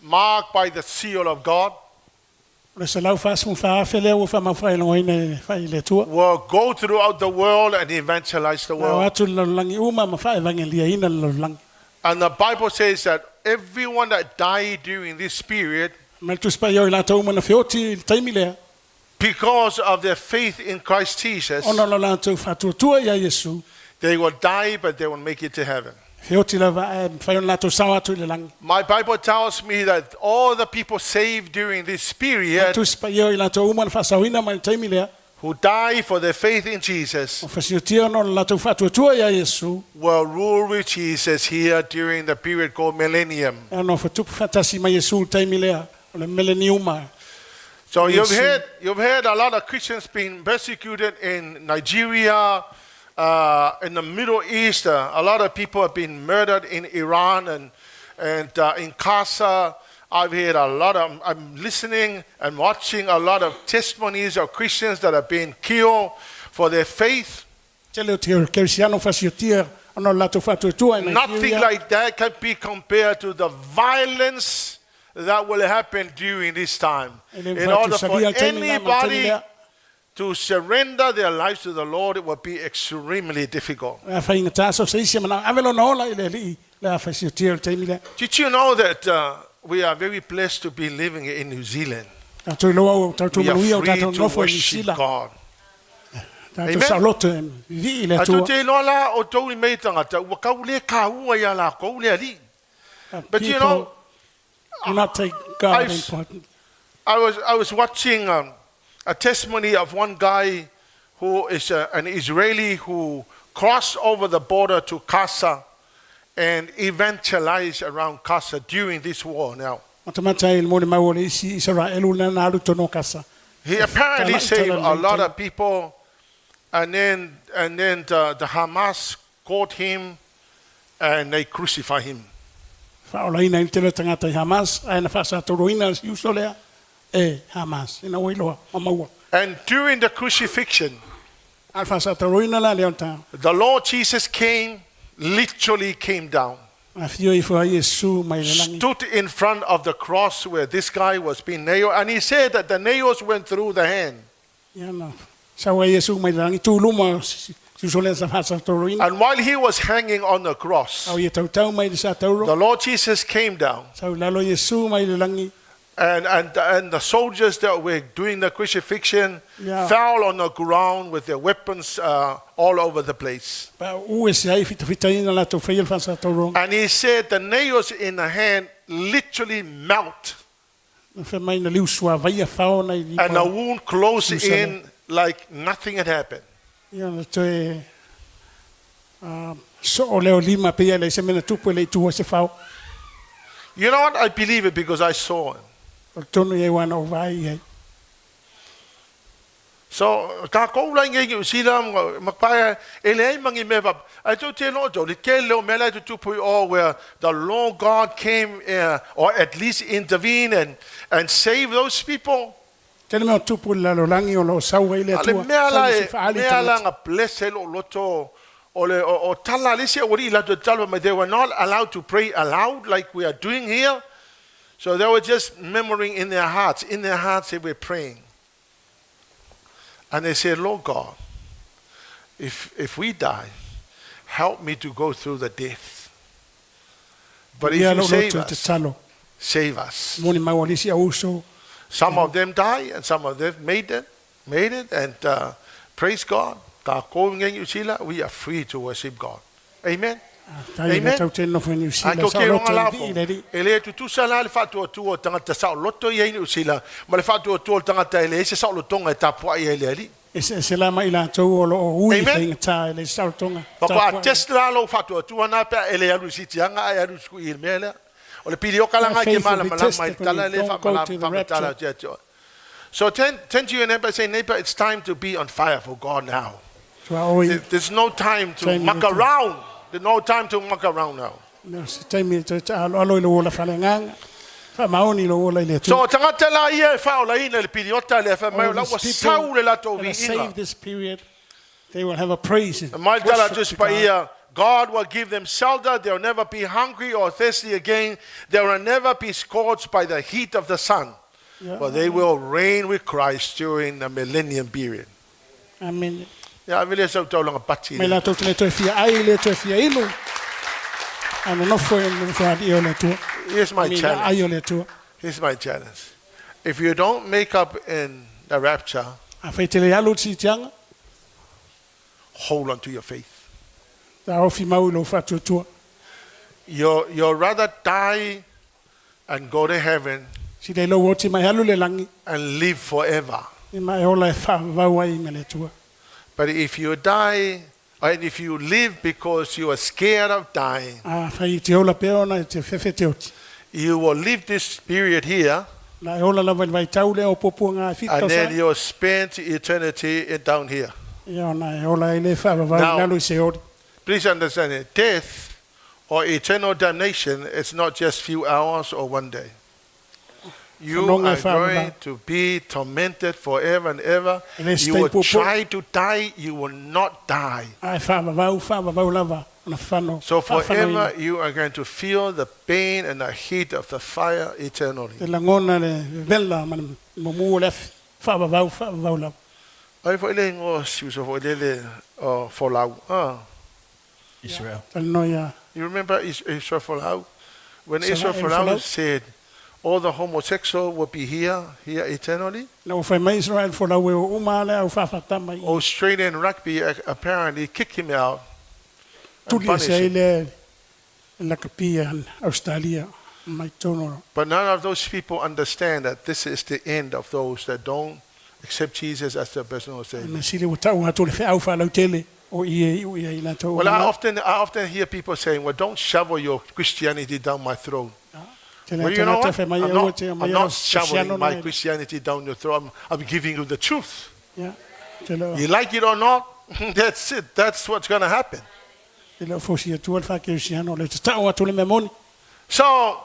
marked by the seal of God O le 144,000 lea ua faamau faailogaina i le fa'i le Atua. will go throughout the world and evangelize the Na o world. atu le lalolagi uma ma faaevageliaina le lalolagi. And the Bible says that everyone that died during this period, Ma le Tusi Paia o i latou uma na feoti i le taimi lea, because of their faith in Christ Jesus, ona o lo latou faatuatua iā Iesu, they will die, but they will make it to heaven. Feoti lava ae mafai ona latou sao atu i le lagi. My Bible tells me that all the people saved during this period Tusi Paia o i latou uma na faasaoina mai le taimi lea, who die for their faith in Jesus o fasiotia ona o le latou faatuatua iā Iesu, will rule with Jesus here during the period called millennium. e nofo tupu faatasi ma Iesu i le taimi lea o le meleniuma. So you've Yes. heard a lot of Christians being persecuted in Nigeria, in the Middle East. A lot of people have been murdered in Iran and in Gaza. I've heard a lot of, I'm listening and watching a lot of testimonies of Christians that have been killed for their faith. Tele o te kerisiano fasiotia ona o le latou faatuatua i Nothing Nigeria. like that can be compared to the violence that will happen during this time. E le In order for faatusalia le taimi la ma le taimi anybody lea. to surrender their lives to the Lord, it will be extremely difficult. A faigata so se isi e manao ave lona ola i le Alii le a fasiotia o le taimi lea. Did you know that we are very blessed to be living in New Zealand? Tatou iloa ua tatou We are manuia o free tatou to nofo i New worship Zealand. God. Tatou Amen. saoloto e vivii i le A Atua. tu te iloa la o tou i mei tangata, ua kau le kāua ia la kou le Alii. But you People know, do not take God important. I was watching a testimony of one guy who is an Israeli who crossed over the border to Gaza and evangelized around Gaza during this war now. Matamata i le molimau o le isi Isaraelu na na alu tonu o Kasa. He apparently Tala- saved tala- a lot of people, and then the Hamas caught him and they crucified him. Faaolaina i le tele o tagata i Hamas, ae na faasatauroina si uso lea e Hamas, ina ua iloa ma maua. And during the crucifixion, A le faasatauroina la lea o le taga. the Lord Jesus came, literally came down, Afio ifo ai Iesu mai le lagi. stood in front of the cross where this guy was being nailed, and he said that the nails went through the hand. Ia na sau ai Iesu mai le lagi, tu luma si si uso lea sa faasatauroina. And while he was hanging on the cross, Au ia tautau mai le satauro. the Lord Jesus came down, Sau lalo Iesu mai le lagi. and the soldiers that were doing the crucifixion fell on the ground with their weapons all over the place. Pa u e se ai fitafitaina latou faia le faasatauroga. And he said the nails in the hand literally melt, Na fai mai na liusua vaia fao na i and the lima. wound closed Usala. in like nothing had happened. Ia na toe soo leo lima pe ia le se mena tupu e le i tua se fao. You know what? I believe it because I saw it. O le tonu ia wana o vai i ai. So, tākou la ngai ngi sila makpaia e le ai mangi me va. I do te no do le ke le o mela te tupu o where the Lord God came or at least intervene and save those people. Tele mea o tupu i le lalolagi o lo o sau ai le A le Atua. mea Sau la i e se faali mea la tagata. nga bless e lo loto o le o tala le se o ri la to tala but they were not allowed to pray aloud like we are doing here. So they were just murmuring in their hearts. In their hearts they were praying. And they said, Lord God, if we die, help me to go through the death. But if Ia you lo save loto te us, talo. save us. Moni mau o lisi au uso. Some of them die and some of them made it, and praise God. Tā kou ngai New Zealand, we are free to worship God. Amen. Tai le Amen. tau te nofo i New Ai Zealand. ko Sa ke o ronga loto i lako. vii le ri. E le tutusa la le whātua o tangata sao loto i ai New Zealand, ma le whātua o le tangata e le ese sao lotonga e tapua i ai le ali. E se se la mai latou o lo o ui Amen. faigata e le saolotoga. Whakwa Tapuai. test la lo whātua tua nā pea e le alu si tianga e alu sku i le mea lea. O le piri o kalanga Our ke faith will mala be mala mai tested when tala we le don't go whamala to the whamatala rapture. tia tia. So turn to your neighbor and say, neighbor, it's time to be on fire for God now. Tua oi. There's no time to Time muck to- around. There's no time to muck around now. No, se taimi e toe taaloalo i lou ola faaleagaga. Faamaoni i lou ola i le So Atua. tangata la ia e whaola ina le piriota le wha mai All la these ua people sau le latou that are viiga. saved this period, they will have a praise and Mai tala worship tusi to pa God. ia, God will give them shelter. They'll never be hungry or thirsty again. They will never be scorched by the heat of the sun. Yeah. For they will reign with Christ during the millennium period. Amen. Ia, vile sau taulanga pati. Mai latou te le toe fia ai, le toe fia inu. A nonofo e nonofo alii o le Atua. Here's my Me la challenge. ai o le Atua. Here's my challenge. If you don't make up in the rapture, Afai te le alu i sitiaga, hold on to your faith. taofi mau i lou faatuatua. You rather die and go to heaven Sila i lou oti mai alu le langi. and live forever. I mai ola e whaavau ai me le Atua. But if you die and if you live because you are scared of dying, A whai i te ola pea ona i te whewhe te oti. you will live this period here Na e ola lava i le vaitau lea o puapua ngā whitu and then tausaga. you'll spend eternity down here. Ia ona e ola ai le whaavavau Now- lalo i se ori. Please understand it. Death or eternal damnation is not just few hours or one day. You Whanonga are e whaavavau. going to be tormented forever and ever. E le You stay will puapua. try to die, you will not die. A e whaavavau, whaavavau lava. Ona whano. So whawhanoina. forever you are going to feel the pain and the heat of the fire eternally. Te langona le vela ma le mumu o le afi. Whaavavau, whaavavau lava. Ai foi le ngo si so foi le le o folau. Ah, Israel. Talanoa ia you remember Israel Folau? When Israel Israel Folau Folau? said all the homosexual will be here eternally. Na ua fai mai Israel folau e o uma le au whawhata mai. Australian rugby apparently kicked him out. And Tuli e punished se ai him. le lakapi a Australia mai tono. But none of those people understand that this is the end of those that don't accept Jesus as their personal savior. Na sile ua tau atu le wheau whalau tele o i e i e i la tau. Well, I often hear people saying, "Well, don't shovel your Christianity down my throat." Tele Well, you know tangata what? whai mai I'm e ua not, te mai I'm au not shoveling Kristiano my na e. Christianity down your throat. I'm giving you the truth. Ia, te leo, You like it or not, that's it. That's what's going to happen. te leo fosi atua le wha le te tau atu le memoni. So,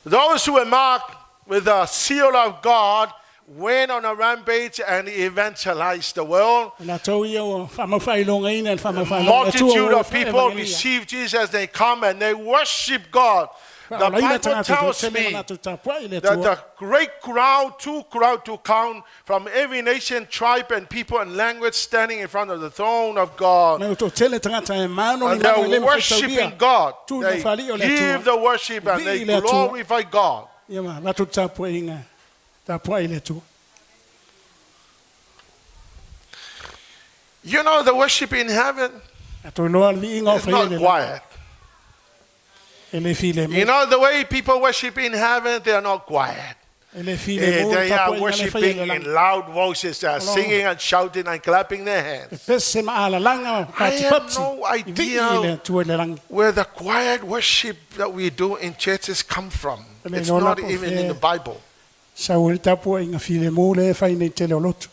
those who were marked with the seal of God went on a rampage and evangelized the world. La tau ia o whamau whailonga ina, le whamau whailonga Multitude of people receive Jesus. They come and they worship God. The Bible tells me that the great crowd, too crowd to count, from every nation, tribe, and people and language, standing in front of the throne of God. Mai o tō tele tangata e mano And ni mano i they're le worshiping God. Tu They na whali o le give Atua. the worship and they Vi le Atua. glorify God. Ia ma, ratu tāpua inga, tāpua i le Atua. You know, the worship in heaven A tō loa le viinga o is whai not le la. quiet. E le fi le You mo. know, the way people worship in heaven, they are not quiet. E le fi le mo, They tāpua are inga le whai worshiping le in la. loud voices. They are Hello. singing and shouting and clapping their hands. E pese ma ala langa, I pati have pati. no I vi idea i le Atua le langi. where the quiet worship that we do in churches come from. Le It's lola not po even in fe- the Bible. Sa o le tāpua inga fi le mo le whai nei tele o lotu.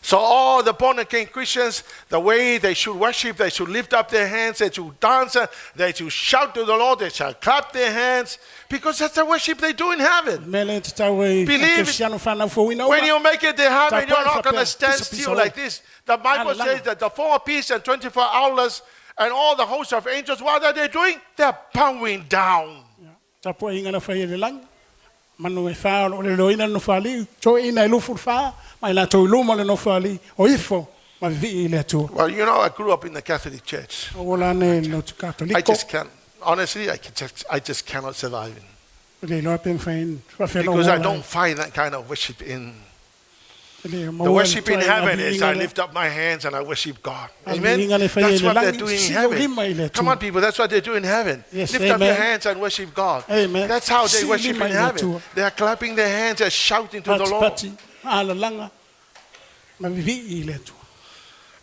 So all the born again Christians, the way they should worship, they should lift up their hands, they should dance, they should shout to the Lord, they should clap their hands, because that's the worship they do in heaven. Me le te tau e Believe it. Kristiano whanau fōina When you make it to heaven, you're not going to Tāpua stand whapea, still like this. The Bible Ala says langa. that the four beasts and 24 elders and all the hosts of angels, what are they doing? They're bowing down. Tāpua inga na whai le langi. Manu e whā o le loina no whali. Tō ina e lufu whā. Mai la tō luma le no whali. O ifo. Ma vi i le Atua. Well, you know, I grew up in the Catholic Church. O ola ne lotu I katoliko. just can't, honestly, I just cannot survive it. Le loa pe mwhain. Whawhena Because I don't find that kind of worship in. The worship in heaven is I lift up my hands and I worship God. Amen. That's what they're doing in heaven. Come on, people. That's what they do in heaven. Yes, Lift up your amen. hands and worship God. Amen. That's how they Si worship lima in i le heaven. Atua. They are clapping their hands and shouting to the Pati Lord. pati. Ala langa. Ma vi i le Atua.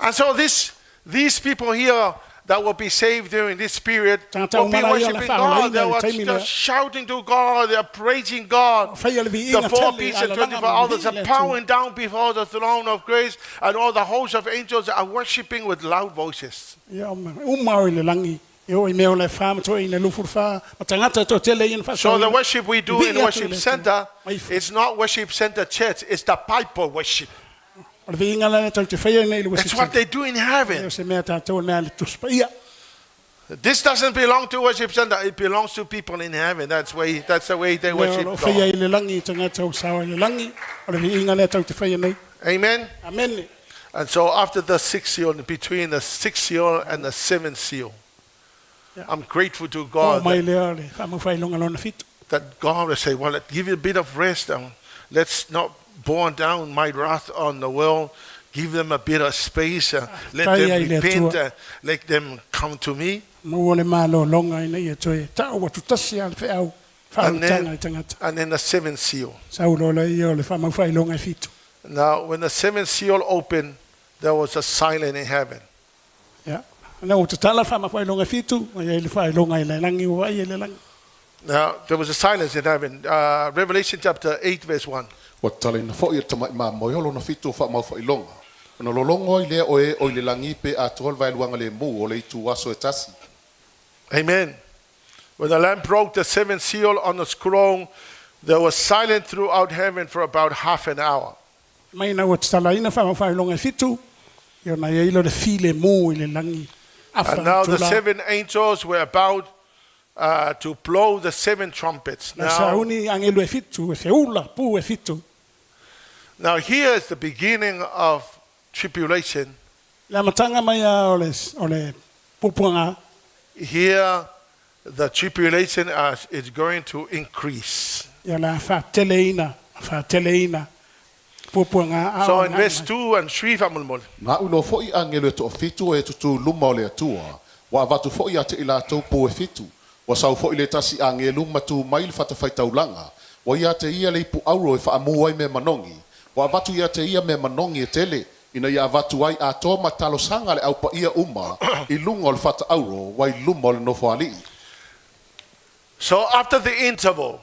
And so these people here that will be saved during this period Tangata will be umala ia worshiping le God. They whaalaina i were taimi just lea. shouting to God. They are praising God. Whai le vi The inga four tele beasts and ala langa 24 ma elders vi i are le Atua. bowing down before the throne of grace, and all the hosts of angels are worshiping with loud voices. Ia uma o i le langi. E o i mea o le wha, ma toi i le lufu wha. Ma tangata tō tele i na So the worship we do in Vi atu worship i le center, Atua. Mai it's not worship center church, it's the Bible worship. O le viinga la tau te whaia nei le It's what they do in E heaven. o se mea tātou mea le tuspa ia. This doesn't belong to worship center, it belongs to people in heaven. That's the way they Mea o worship lo whaia God. i le langi i tangata o sawa i le langi. O le viinga la tau te whaia nei. Amen. Amen. And so after the sixth seal, between the sixth seal and the seventh seal, Yeah. I'm grateful to O God mai that, lea le whamau longa lona fitu. that God will say, well, let give you a bit of rest. And let's not pour down my wrath on the world. Give them a bit of space. Let Tai them ai le repent. Atua. Let them come to me. Maua le malōlōga ina ia toe ta'u atutasi a le fe'au And fa'autaga then, i tagata. and then the seventh seal. Sau loa lea o le fa'amaufa'ailoga e fitu. Now, when the seventh seal opened, there was a silence in heaven. Ia ina ua tatala le fa'amaufa'ailoga e fitu ma iai le fa'ailoga i le lagi ua va'aia i le lagi. Now, there was a silence in heaven. Revelation chapter 8, verse 1. Ua tatalaina fo'i e le tama'i mamoe o lona fitu o fa'amaufa'ailoga. Ona lologo ai lea o e o i le lagi pe atoa le vaeluaga lemū o le ituaso e tasi. Amen. When the Lamb broke the seventh seal on the scroll, there was silence throughout heaven for about half an hour. Mai ina ua tatalaina fa'amaufa'ailoga e fitu ia ona iai lea o le filemū i le lagi afa And now the itulā. seven angels were about to blow the seven trumpets. Na Now, sauni agelu e fitu e feula pū e fitu. now here is the beginning of tribulation. Le amataga mai a o le puapuagā. Here, the tribulation is going to increase. Ia o le a fa'ateleina ma fa'ateleina puapuagā a So o in aga'i verse mai. 2 and 3, fa'amolomole. Na a'u iloa fo'i agelu e to'afitu o e tutū luma o le Atua. Ua avatu fo'i ia te i latou pū e fitu. Ua sau fo'i le tasi agelu ma tu mai i le fatafaitaulaga. Ua ia te ia le ipu auro e fa'amū ai mea manogi. Ua avatu ia te ia mea manogi e tele. Ina ia avatu ai atoa ma talosaga a le aupaia uma i luga o le fata auro ua i luma o le nofoali'i. So after the interval,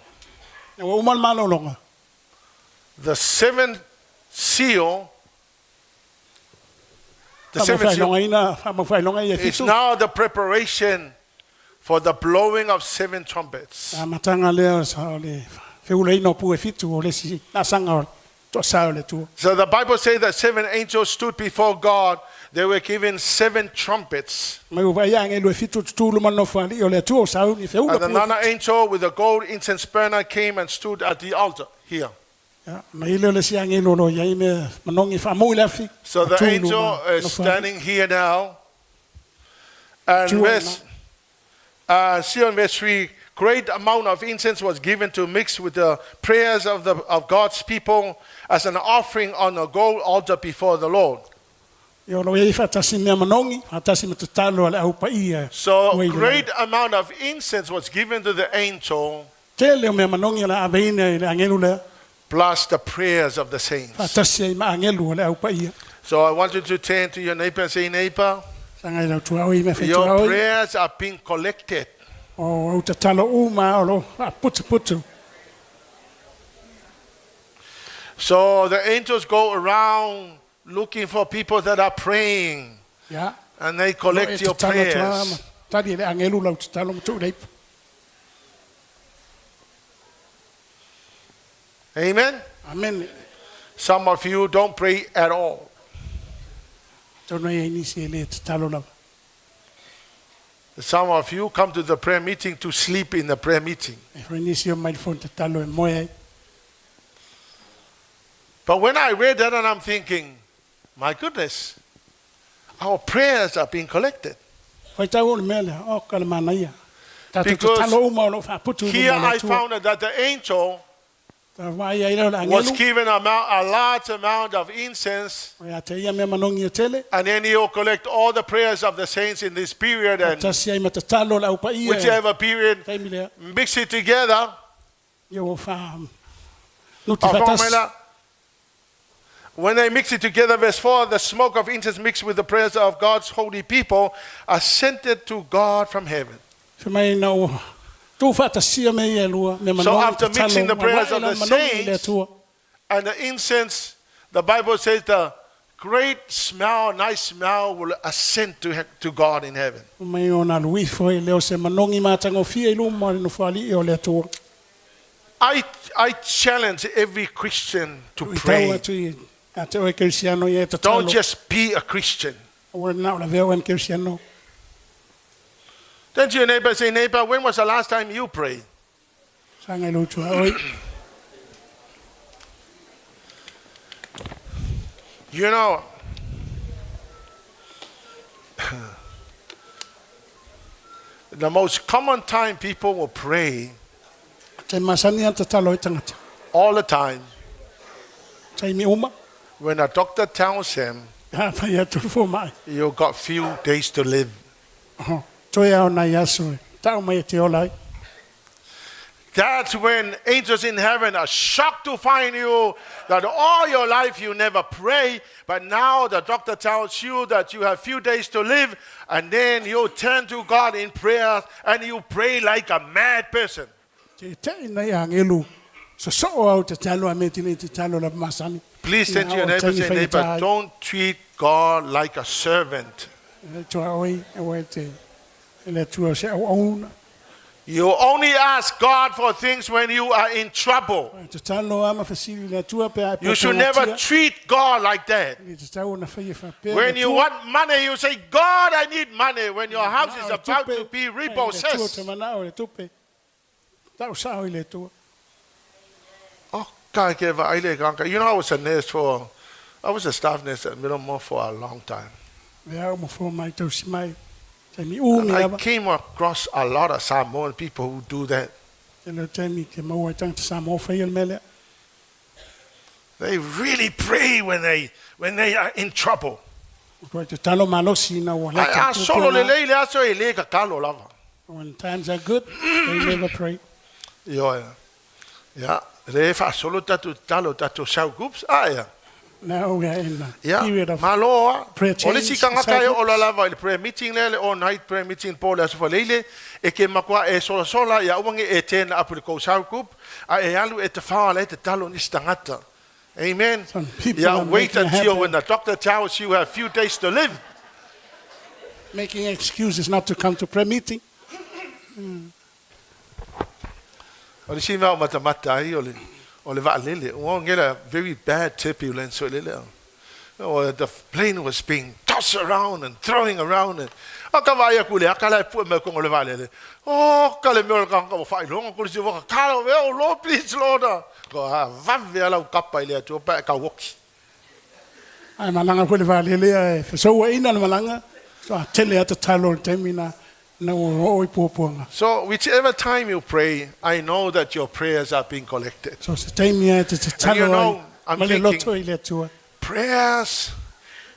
Ina ua uma le malōlōga. the seventh seal, the seventh seal Fa'amaufa'ailogaina fa'amaufa'ailoga ia e is fitu. now the preparation for the blowing of seven trumpets. Amataga lea o sa o le feulaina o pū e fitu o le isi laasaga o le to'asā o le Atua. So the Bible says that seven angels stood before God. They were given seven trumpets. Mai ua va'aia agelu e fitu tutū luma le nofoali'i o le Atua o sauni e feula And pū e another fitu. angel with a gold incense burner came and stood at the altar here. Ia ona i lea o le isi agelu o lo o iai mea manogi fa'amū i le afi So ma the tū i angel luma is nofoali'i. standing here now. And Tū verse, see on verse 3, great amount of incense was given to mix with the prayers of God's people as an offering on the gold altar before the Lord. Ia o lo o iai fa'atasi mea manogi fa'atasi ma tatalo a le aupaia So ua i le lagi. great amount of incense was given to the angel Tele o mea manogi o le aveina i le agelu lea plus the prayers of the saints. fa'atasi ai ma agelu o le aupaia. So I want you to turn to your neighbor and say, neighbor, Saga i lau tuaoi me your fetuaoi. prayers are being collected. O au tatalo uma o lo fa'aputuputu. So the angels go around looking for people that are praying Ia. and they Lo collect e your tatalo atu a ma prayers. tali e le agelu lau tatalo ma tu'u le ipu. Amen. Amene. Some of you don't pray at all. Tonu ai nisi e lē tatalo lava. Some of you come to the prayer meeting to sleep in the prayer meeting. E foi nisi o mai le fono tatalo e moe ai. But when I read that and I'm thinking, my goodness, our prayers are being collected. Faitau o le mea lea, o ka le manaia. Tatou Because tatalo uma o lo o fa'aputu i Here luma o le I Atua. found that the angel Ta vaai ai lea o le was agelu. given a large amount of incense, O ia te ia mea manogi e tele. and then he will collect all the prayers of the saints in this period and Tasi ai ma tatalo o le aupaia e whichever period, taimi lea. mix it together. Ia ua fa nuti fa'atasi. Afomela. When they mix it together, verse 4, the smoke of incense mixed with the prayers of God's holy people ascended to God from heaven. Fai mai ina ua tuu fa'atasia mea ia e lua, mea So manogi after tatalo, mixing the prayers uae of la the manogi i le saints, Atua. and the incense, the Bible says the great smell, nice smell will ascend to God in heaven. Mai ona alu ifo ai lea o se manogi matagofie i luma o le nofoali'i o le Atua. I challenge every Christian to Tu'uitau pray. atu i a te oe kerisiano ia e Don't tatalo. just be a Christian. Aua le na o lavea oe ma kerisiano. Turn to your neighbor and say, neighbor, when was the last time you prayed? Saga i lou tuaoi. You know, the most common time people will pray Te masani a tatalo ai tagata. all the time Taimi uma. when a doctor tells him A fai atu le foma'i. you got few days to live. Oho. Toe ao nai aso e. Tau mai e te ola ai. That's when angels in heaven are shocked to find you that all your life you never pray, but now the doctor tells you that you have few days to live, and then you turn to God in prayer and you pray like a mad person. Te te nei angelu. So so au te talo a me tine te talo la masani. Please turn to your neighbor and say, neighbor, don't treat God like a servant. Tua oi, e oe te, le tua se au auna. You only ask God for things when you are in trouble. Te talo ama whasiri le atua pe ai You should never treat God like that. Le te tau na whai e whapea. When you want money, you say, God, I need money. When your house is about to be Le tua repossessed. te mana o le tupe. Tau sao i le tua. Oh, God, give I le ganga. You know, I was a nurse for, I was a staff nurse at Middlemore for a long time. Me au mo fō mai tau si mai. Te mi umi And I ava. came across a lot of Samoan people who do that. Te leo te mi te maua i tangata sa mō whai el melea. They really pray when they are in trouble. Kua te talo malosi na ua I lata. a solo le lei le aso e le kakalo lava. When times are good, they never pray. Io e. Ya, le fa solo tatu talo tatu sau groups a ya. Now we are in a Ya, period of maloa. prayer O le chains, si kangaka e cell o la lava i le prayer meeting le le all night prayer meeting po le aso leile e ke makua e sola sola ia uange e tena apu le kou sau group a e alu e te whaa le te talo ni stangata. Amen. Some people Yeah, are wait making a until habit. when the doctor tells you have few days to live. making excuses not to come to prayer meeting. O le si mea o matamata ai o le, o le vaalele. Ua ngela very bad turbulence o le lea. Oh, the plane was being tossed around and throwing around. And, o ka vai aku le akala e pua me kongo le vaalele. Oh, ka le mea o le kanga o whailonga ko le si waka kala o oh, Lord, please, Lord. Ko ha vave ala u kapa i le atua pa e ka woki. Ai malanga ko le vaalele e whasaua ina le malanga. So a tele ata talo le taimi na na o o i puapuanga. So whichever time you pray, I know that your prayers are being collected. So se taimi e te te And you talo know, ai. I'm Ma le thinking- loto i le atua. Prayers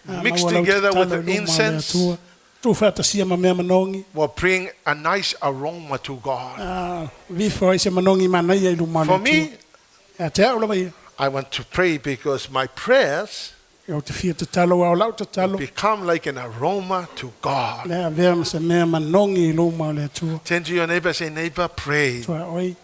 Ah, mixed maua lau te together with talo the i luma o le incense Atua. Tu whaatasia ma mea manongi. will bring a nice aroma to God. Ah, vifo ai se manongi manaia i luma o le For Atua. me, Ia te au lava ia. I want to pray because my prayers E o te fia te talo au lau te talo. become like an aroma to God. Le avea ma se mea manongi i luma o le Atua. Turn to your neighbor and say, neighbor, pray. Tua oi.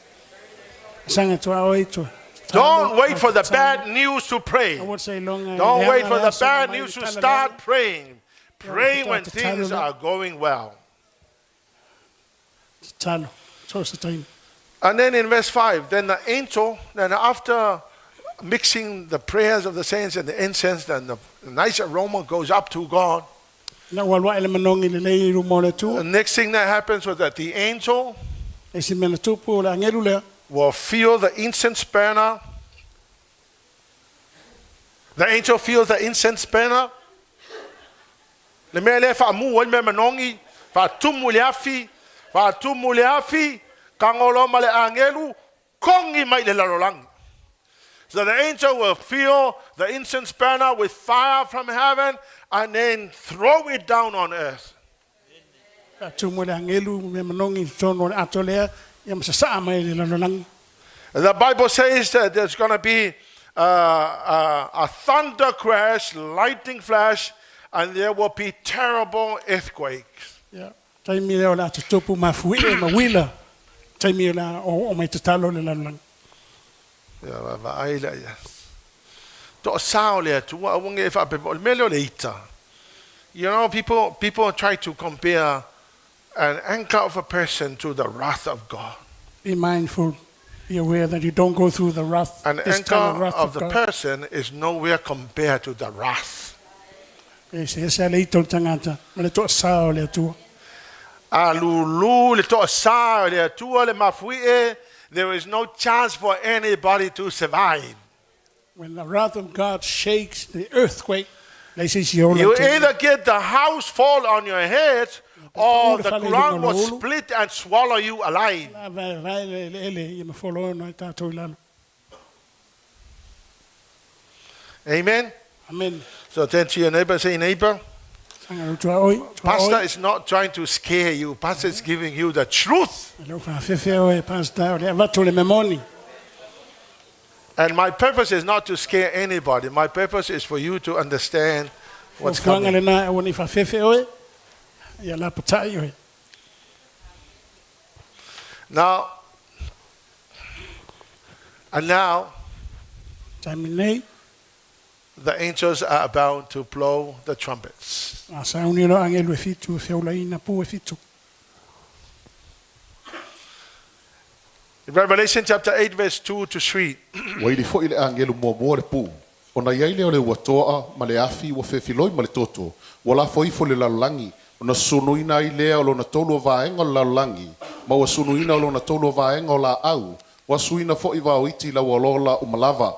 Sanga tua oi tua. Don't wait for the bad news to pray. Don't wait for the bad news to start praying. Pray when things are going well. Talo. So se taimi. And then in verse 5, then the angel, then after mixing the prayers of the saints and the incense, then the nice aroma goes up to God. Na ua lua ele manongi le lei i luma o le The Atua. next thing that happens was that the angel E si mena tupu o le angelu lea. will feel the incense burner. The angel feels the incense burner. Le mea lea whaamu ai mea manongi, whaatumu le afi, whaatumu le afi, kangolo ma le angelu, kongi mai le lalologi. So the angel will feel the incense burner with fire from heaven and then throw it down on earth. Tumu le angelu mea manongi i tonu o le ato lea. Ia masasaa mai le lalologi. The Bible says that there's going to be a thunder crash, lightning flash, and there will be terrible earthquakes. Ia. Taimi lea o le ato tupu mafui e mawila. Taimi o le o, o mai te talo le lalologi. Ia, va- va- ai la ia. To'a sao le atua, aua nge e whaapepe, o le mea lea o le ita. You know, people try to compare an anger of a person to the wrath of God. Be mindful. Be aware that you don't go through the wrath. An this time of anger wrath of of the God. person is nowhere compared to the wrath. E se ese ale ito le tangata. Ma le toa sao le atua. A lulu le to'a sa le atua le mafui e, there is no chance for anybody to survive. When the wrath of God shakes the earthquake, le se si ola You te- either get the house fall on your head or the ground will split and swallow you alive. La vai vai le le ele ia mafolo ona i tātou i lalo. Amen. Amen. So turn to your neighbor and say, neighbor, Saga le tuaoi, Pastor tuaoi. is not trying to scare you. Pastor is giving you the truth. E le o faafefe oe, pastor, o le avatu le memoni. And my purpose is not to scare anybody. My purpose is for you to understand what's Fuafuaga coming. lenā aua nei faafefe oe, ia lapatai oe. Now, and now Taimi nei, the angels are about to blow the trumpets. a sauni loa agelu e fitu, e feulaina pu e fitu. In Revelation chapter 8, verse 2 to 3. Ua ili fo'i le agelu muamua le pu'u. Ona i ai lea o le uato'a ma le afi ua fefiloi ma le toto. Ua lafo ifo i le lalolagi. Ona sunuina ai lea o lona tolu o vaega o le lalolagi. Ma ua sunuina o lona tolu o vaega o la'au. Ua suina fo'i vaoiti i lauolola uma lava.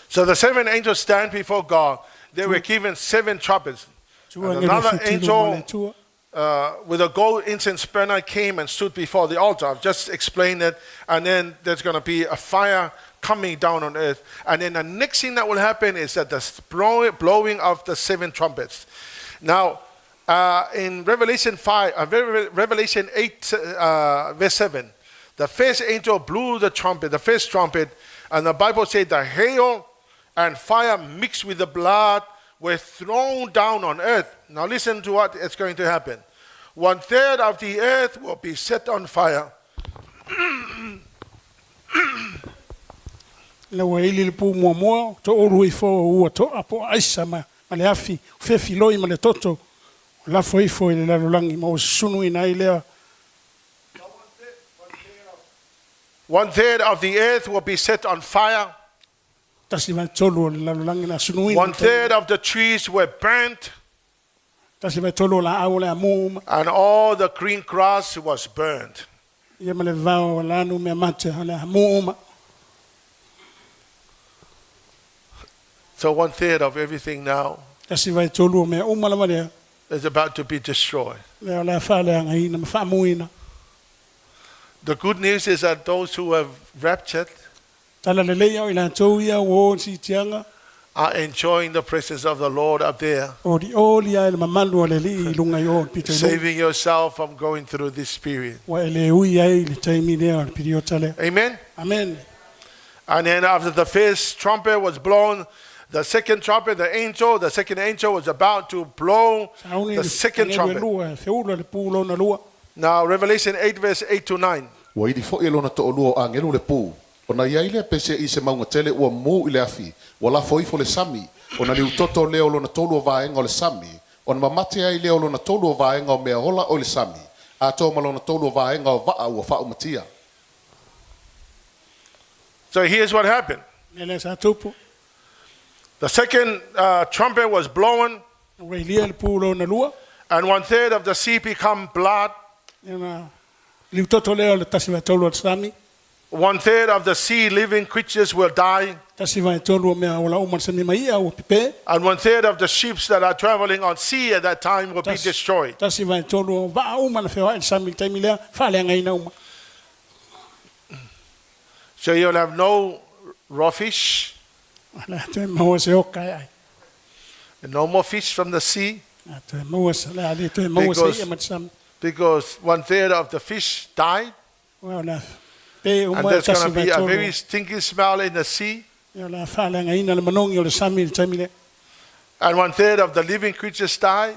So the seven angels stand before God. They were given seven trumpets. Tua And agelu e another fitu i luma o le angel Atua. with a gold incense burner came and stood before the altar. I've just explained it. And then there's going to be a fire coming down on earth. And then the next thing that will happen is that the blowing of the seven trumpets. Now, in Revelation 5, Revelation 8, verse 7, the first angel blew the trumpet, the first trumpet, and the Bible said the hail and fire mixed with the blood were thrown down on earth. Now listen to what is going to happen. 1/3 of the earth will be set on fire. Ina ua ili le pu muamua, to'olu ifo o ua to'a po o aisa ma, ma le afi, fefiloi ma le toto, o lafo ifo i le lalolagi ma ua susunuina ai lea. 1/3 of the earth will be set on fire. Tasi vaetolu o le lalolagi le a sunuina. 1/3 of the trees were burnt, Tasi vaetolu o la'au o le amu uma. and all the green grass was burned. Ia ma le vao o lanu mea mate o le amu uma. So 1/3 of everything now Tasi vaetolu o mea uma lava lea. is about to be destroyed. Lea o le a faaleagaina ma faamuina. The good news is that those who have raptured Tala lelei au i latou ia ua o i le siitiaga. are enjoying the presence of the Lord up there, O li'oli a e le mamalu o le alii i luga i o le pito i luga. saving yourself from going through this period. Ua e lē ui ai i le taimi lea o le piliota lea. Amen. Amen. And then after the first trumpet was blown, the second trumpet, the angel, the second angel was about to blow Sauni the le second agelu e trumpet. lua e feula le pu lona lua. Now, Revelation 8, verse 8 to 9. Ua ili fo'i e lona to'alua o agelu le pu'u. Ona i ai lea pese'i i se mauga tele ua mū i le afi. Ua lafo ifo le sami. Ona liutoto lea o lona tolu o vaega o le sami. Ona mamate ai lea o lona tolu o vaega o mea ola o i le sami. Atoa ma lona tolu o vaega o va'a ua fa'aumatia. So here's what happened. Mea lea sa tupu. The second trumpet was blown, Ua ilia le pu lona lua. and 1/3 of the sea become blood. Ia na liutoto lea o le tasi vaetolu o le sami. 1/3 of the sea living creatures will die, Tasi vaetolu o mea ola uma le sami ma i'a ua pipē. and 1/3 of the ships that are traveling on sea at that time will be Tasi, destroyed. tasi vaetolu o va'a uma na feoa'i le sami i le taimi lea, faaleagaina uma. So you'll have no raw fish, O le a toe maua se oka e ai. and no more fish from the sea, A toe maua se, le a le toe maua se Because- i'a ma le sami. because 1/3 of the fish died, Ua o le a pe and uma e there's going tasi to be a vaetolu. very stinky smell in the sea. Ia o le a faaleagaina le manogi o le sami i le taimi lea. And 1/3 of the living creatures die.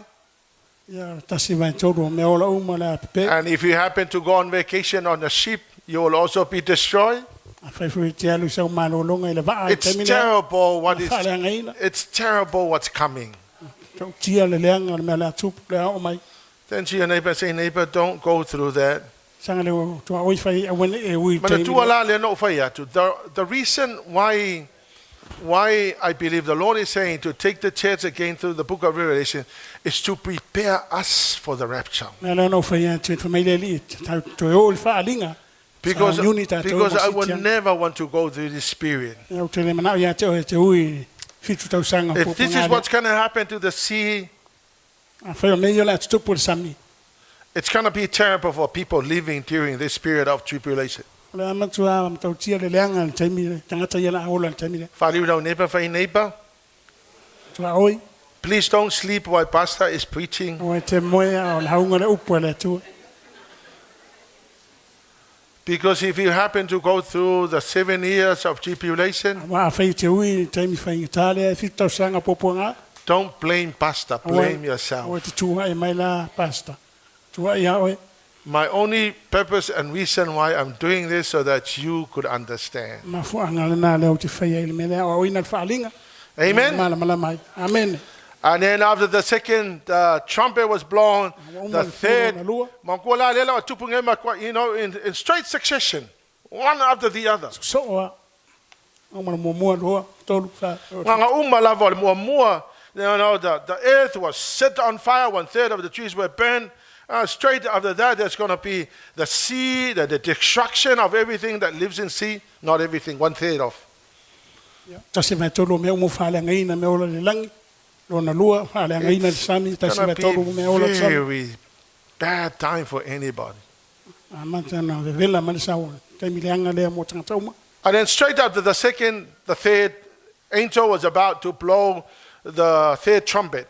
Ia o le tasi vaetolu o mea ola uma le a pipē. And if you happen to go on vacation on a ship, you will also be destroyed. Afai foi e te alu i sau malōlōga i le va'a i le It's taimi lea. terrible what O is faaleagaina. it's terrible what's coming. Ta'utia le leaga o le mea le a tupu le a oo mai. Then to your neighbor, say, neighbor, don't go through that. Saga le tua'oi fai aua ne'i e ui i le taimi Manatua lea. la le no fai atu. The reason why I believe the Lord is saying to take the church again through the book of Revelation is to prepare us for the rapture. Mea lea ona ou fai atu e faimai le alii toe oo i le fa'aaliga. Because, Sauniuni tatou because mo I will siitiaga. never want to go through this period. Ia ou te le mana'o iā te oe e te ui i le fitu tausaga o If this puapuaga is lea. what's going to happen to the sea, Afai o mea ia o le a tutupu i le sami. it's going to be terrible for people living during this period of tribulation. O le a matuā matautia le leaga i le taimi le tagata ia la a ola i le taimi lea. Faliu lau neighbor, fai neighbor, Tua'oi, Please don't sleep while pastor is preaching. Aua e te moe a o le hauga le upu a le Atua. Because if you happen to go through the 7 years of tribulation, Aua afai e te ui i le taimi faigata lea e 7 tausaga puapuaga. don't blame pastor, blame Aua yourself. e te tuuai mai la pastor. Tuuai ia oe. My only purpose and reason why I'm doing this so that you could understand. Mafuaaga lena lea ou te faia ai le mea lea aoaoina le faaaliga. Amen. Malamalama ai. Amene. And then after the second trumpet was blown, the third, in straight succession, one after the other. Soo a. Uma le muamua, lua, tolu, fa. Nganga uma lava o le muamua, the earth was set on fire, one third of the trees were burned. Straight after that, there's going to be the sea, the destruction of everything that lives in sea. Not everything, one third of. Tasi vaetolu o mea uma ua faaleagaina mea ola i le lagi. Lona lua, faaleagaina le sami, It's tasi going to vaetolu o be mea ola i le sami. very bad time for anybody. Amata ona vevela mai le sao, taimi leaga lea mo tagata uma. And then straight after the second, the third angel was about to blow the third trumpet.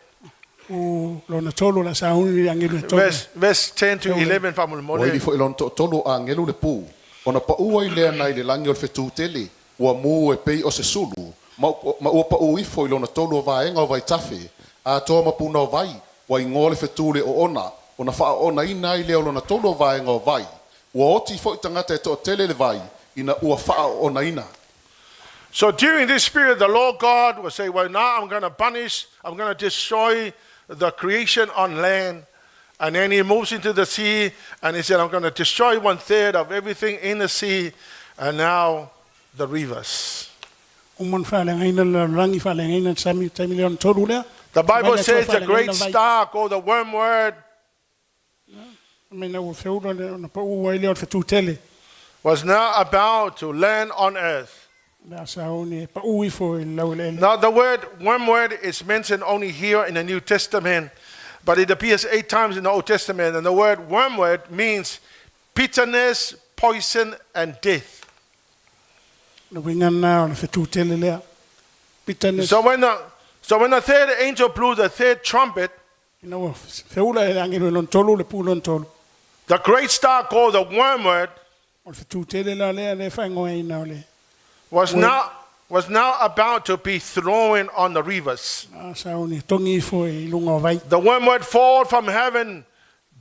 O lona tolu o le a sauni le agelu e tolu. Verse 10 to 11, Ua ili faamolemole. foi i lona toatolu o agelu le pu, ona paʻu ai lea nai le lagi o le fetū tele, ua mū e pei o se sulu, ma, ma ua paʻu ifo i lona tolu o vaega o vaitafe, atoa ma puna o vai, ua igoa le fetū le oona, ona faaoonaina ai lea o lona tolu o vaega o vai. Ua oti foi tagata e toatele le vai, ina ua faaoonaina. So during this period, the Lord God will say, "Well, now I'm going to punish, I'm going to destroy the creation on land." And then he moves into the sea and he said, "I'm going to destroy one third of everything in the sea." And now the rivers. Uma ona faaleagaina le lalolagi, faaleagaina le sami, taimi lea ona tolu lea. The Bible Mai le Atua says the great faaleagaina vai. star called the wormwood Mai na ua feula le ona paʻu ai lea o le fetū tele. was now about to land on earth. Le a sauni e paʻu ifo i le laueleele. Now, the word wormwood is mentioned only here in the New Testament, but it appears eight times in the Old Testament. And the word wormwood means bitterness, poison, and death. Le uiga lena o le fetū tele lea. Bitterness. So when the third angel blew the third trumpet, Ina ua feula e le agelu e lona tolu, le pu lona tolu. the great star called the wormwood O le fetū tele la lea le faaigoaina o le was now about to be thrown on the rivers. a sauni e togi ifo i luga o vai. The wormwood fall from heaven,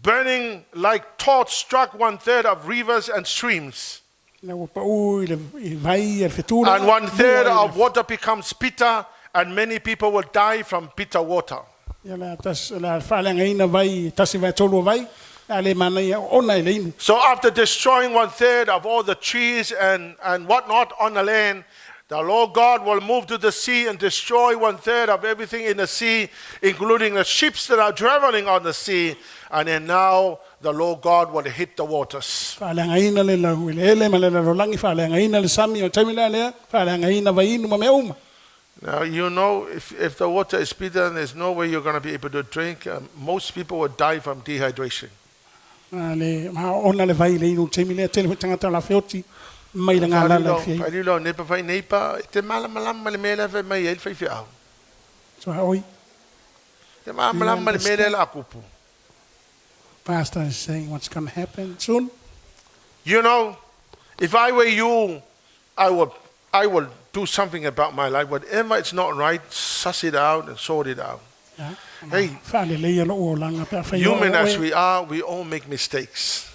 burning like torch, struck one third of rivers and streams. Ina ua paʻu i le i vai e le fetū lea. And one third Mua i le of water becomes bitter, and many people will die from bitter water. Ia le a tas le a faaleagaina vai tasi vaetolu o vai. A le manaia oona i le inu. So after destroying one third of all the trees and whatnot on the land, the Lord God will move to the sea and destroy one third of everything in the sea, including the ships that are traveling on the sea. And then now the Lord God will hit the waters. Faaleagaina le laueleele ma le lalolagi, faaleagaina le sami o le taimi lea lea, faaleagaina vaiinu ma mea uma. Now, if the water is bitter and there's no way you're going to be able to drink, most people will die from dehydration. A le maoona le vai i le inu i le taimi lea, tele foi tagata o le a feoti mai le galala i fia Faalilo, nepa fai neipa, te malamalama le mea lea fai mai ai le faifeau. So oi, Te malamalama le mea lea la kupu. Pastor is saying what's going to happen soon. If I were you, I will do something about my life. Whatever it's not right, suss it out and sort it out. Ia. Hey. Faaleleia lou olaga pe afai Human as we are, we all make mistakes.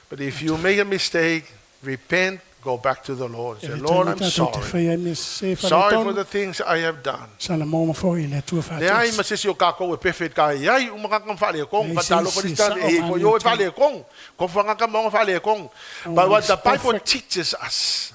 But if you make a mistake, repent, go back to the Lord. Say, "Lord, I'm sorry. Sorry for the things I have done." Salamo ma foi le Atua Leai faatasi. ma se isi o kākou e perfect ka iai uma ka faaletonu Ei, fa talo se- ko se sta sao e fo yo e mani faaletonu ko fa ka mo faaletonu. But what the Bible perfect. teaches us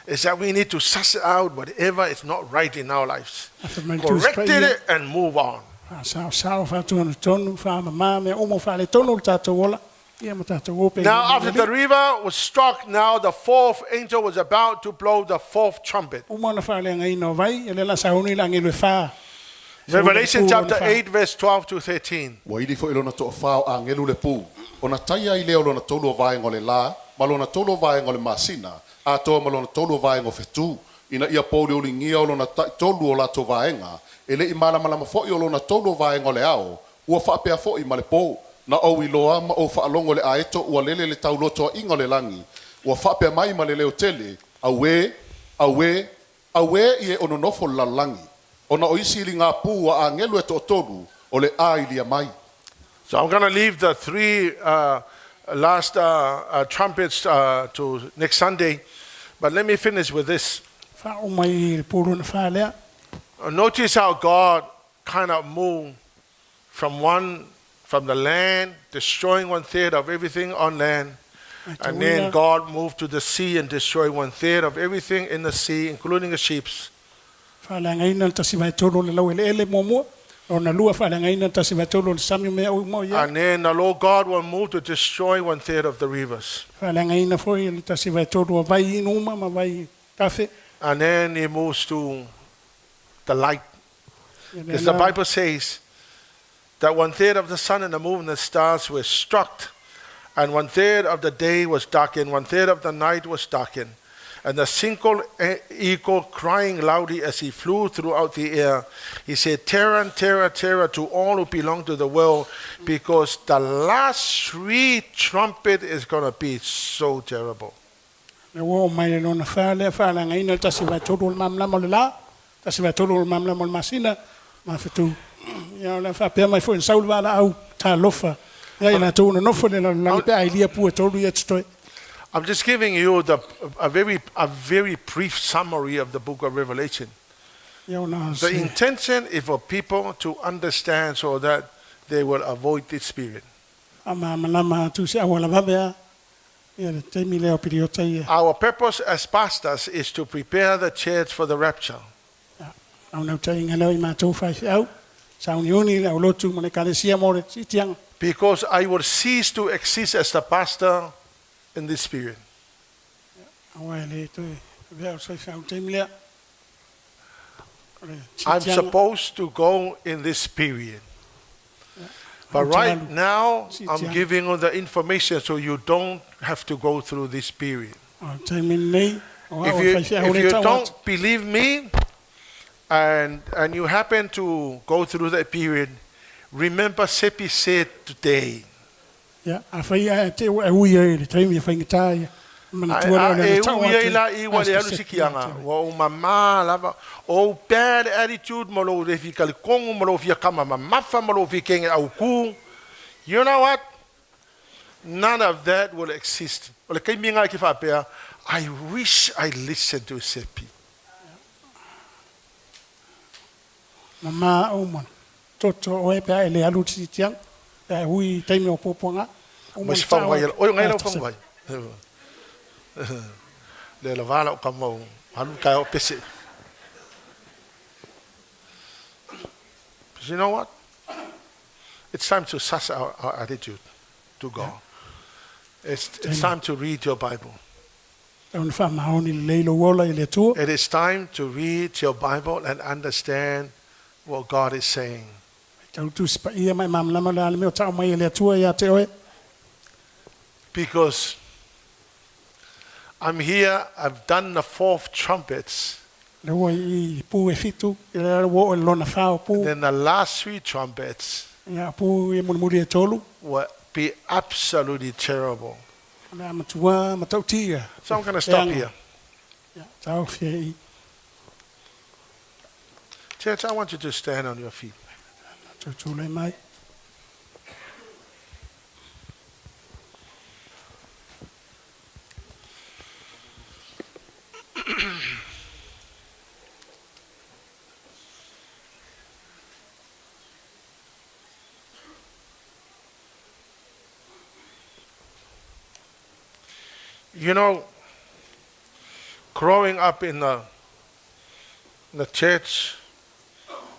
is that we need to suss out whatever is not right in our lives. Afa mai Correct tu spra it and move on. Sao faatuanu tonu faamamā mea uma faaletonu le tatou ola ia ma tatou ope. Now, after the river was struck, now the fourth angel was about to blow the fourth trumpet. Uma ona faaleagaina o vai e le la sauni le agelu e fā. Revelation chapter 8, verse 12 to 13. Ua ili foi i lona toafā o agelu le pu. Ona taia ai lea o lona tolu o vaega o le lā, ma lona tolu o vaega o le masina, atoa ma lona tolu o vaega o fetū. ina ia pouliuligia o lona taʻitolu o latou vaega e leʻi malamalama foʻi o lona tolu o vaega o le ao ua faapea foʻi ma le pō. Na ou iloa ma ou faalogo i le aeto ua lele i le taulotoaʻiga o le lagi ua faapea mai ma le leo tele, Auē! Auē! Auē i e o nonofo i le lalolagi, ona o isi iligāpū a agelu e toatolu o le a ilia mai. So I'm going to leave the three last trumpets to next Sunday, but let me finish with this. Faauma i le pū lona fā lea. Notice how God kind of moved from the land, destroying one third of everything on land. And then God moved to the sea and destroyed one third of everything in the sea, including the ships. Faaleagaina le 1/3 o le laueleele muamua, lona lua faaleagaina le 1/3 o le sami o mea uma o i ai. And then the Lord God will move to destroy one third of the rivers. Faaleagaina foi le 1/3 o vai inu uma ma vai kafe. And then he moves to the light. Because the Bible says that one third of the sun and the moon and the stars were struck, and one third of the day was darkened, one third of the night was darkened. And the single eagle crying loudly as he flew throughout the air, he said, Terror, terror, terror to all who belong to the world, because the last three trumpet is going to be so terrible. Le ua oo mai le lona fā lea, faaleagaina le 1/3 o le malamalama o le lā, 1/3 o le malamalama o le masina, ma fetu. Ia o le a faapea mai foi na sau le valaau talofa ia i latou o nonofo i le lalolagi pe a ilia pū e tolu ia totoe. I'm just giving you a very brief summary of the book of Revelation. Ia ona The intention is for people to understand so that they will avoid this spirit. Faamalamalama atu se auala vave a ia le taimi lea o piriota ia. Our purpose as pastors is to prepare the church for the rapture. Naunautaiga lea o i matou faifeau, sauniuni le aulotu ma le ekalesia mo le siitiaga. Because I will cease to exist as the pastor in this spirit. Aua e le toe avea o se faifeau taimi lea. O le I'm siitiaga. supposed to go in this period. But right now, I'm giving you the information so you don't have to go through this period. O le taimi lenei, o If au o you, faifeau if le you tau atu. don't believe me and you happen to go through that period, remember Sepi said today. Ia, afai ae te ua e ui ai i le taimi e faigata ia, manatua lea o A le e ana tau ui atu ai la i ua le Pastor alu Sepi siki ia anga, te oe. ua ou mamā lava, o ou bad attitude ma lou le fia talitonu ma lou fia kama mamafa ma lou fia kege aukū. You know what? None of that will exist. O le taimi lena e te faapea, I wish I listened to Sepi. Mamā uma toto oe pe a e le alu i le siitiaga, pe a e ui i taimi o puapuaga. Uma Ma ona se tau faguvai atu oi ngai lau Pastor Sepi. faguvai. Le lavā lau kama o alu taeao pese. But you know what? It's time to suss our attitude to God. It's time to read your Bible. Tau ona faamaoni lelei lou ola i le Atua. It is time to read your Bible and understand what God is saying. Tau Tusi Paia ma e malamalama le a le mea o tau mai e le Atua ia te oe. Because I'm here, I've done the fourth trumpets. Le ua i pū e fitu, i le ua oo i le lona fā o pū. Then the last three trumpets Ia pū ia mulimuli e tolu. will be absolutely terrible. O le a matua matautia. So I'm going to stop here. Ia, taofi ai i. Church, I want you to stand on your feet. Tutulai mai. Growing up in the church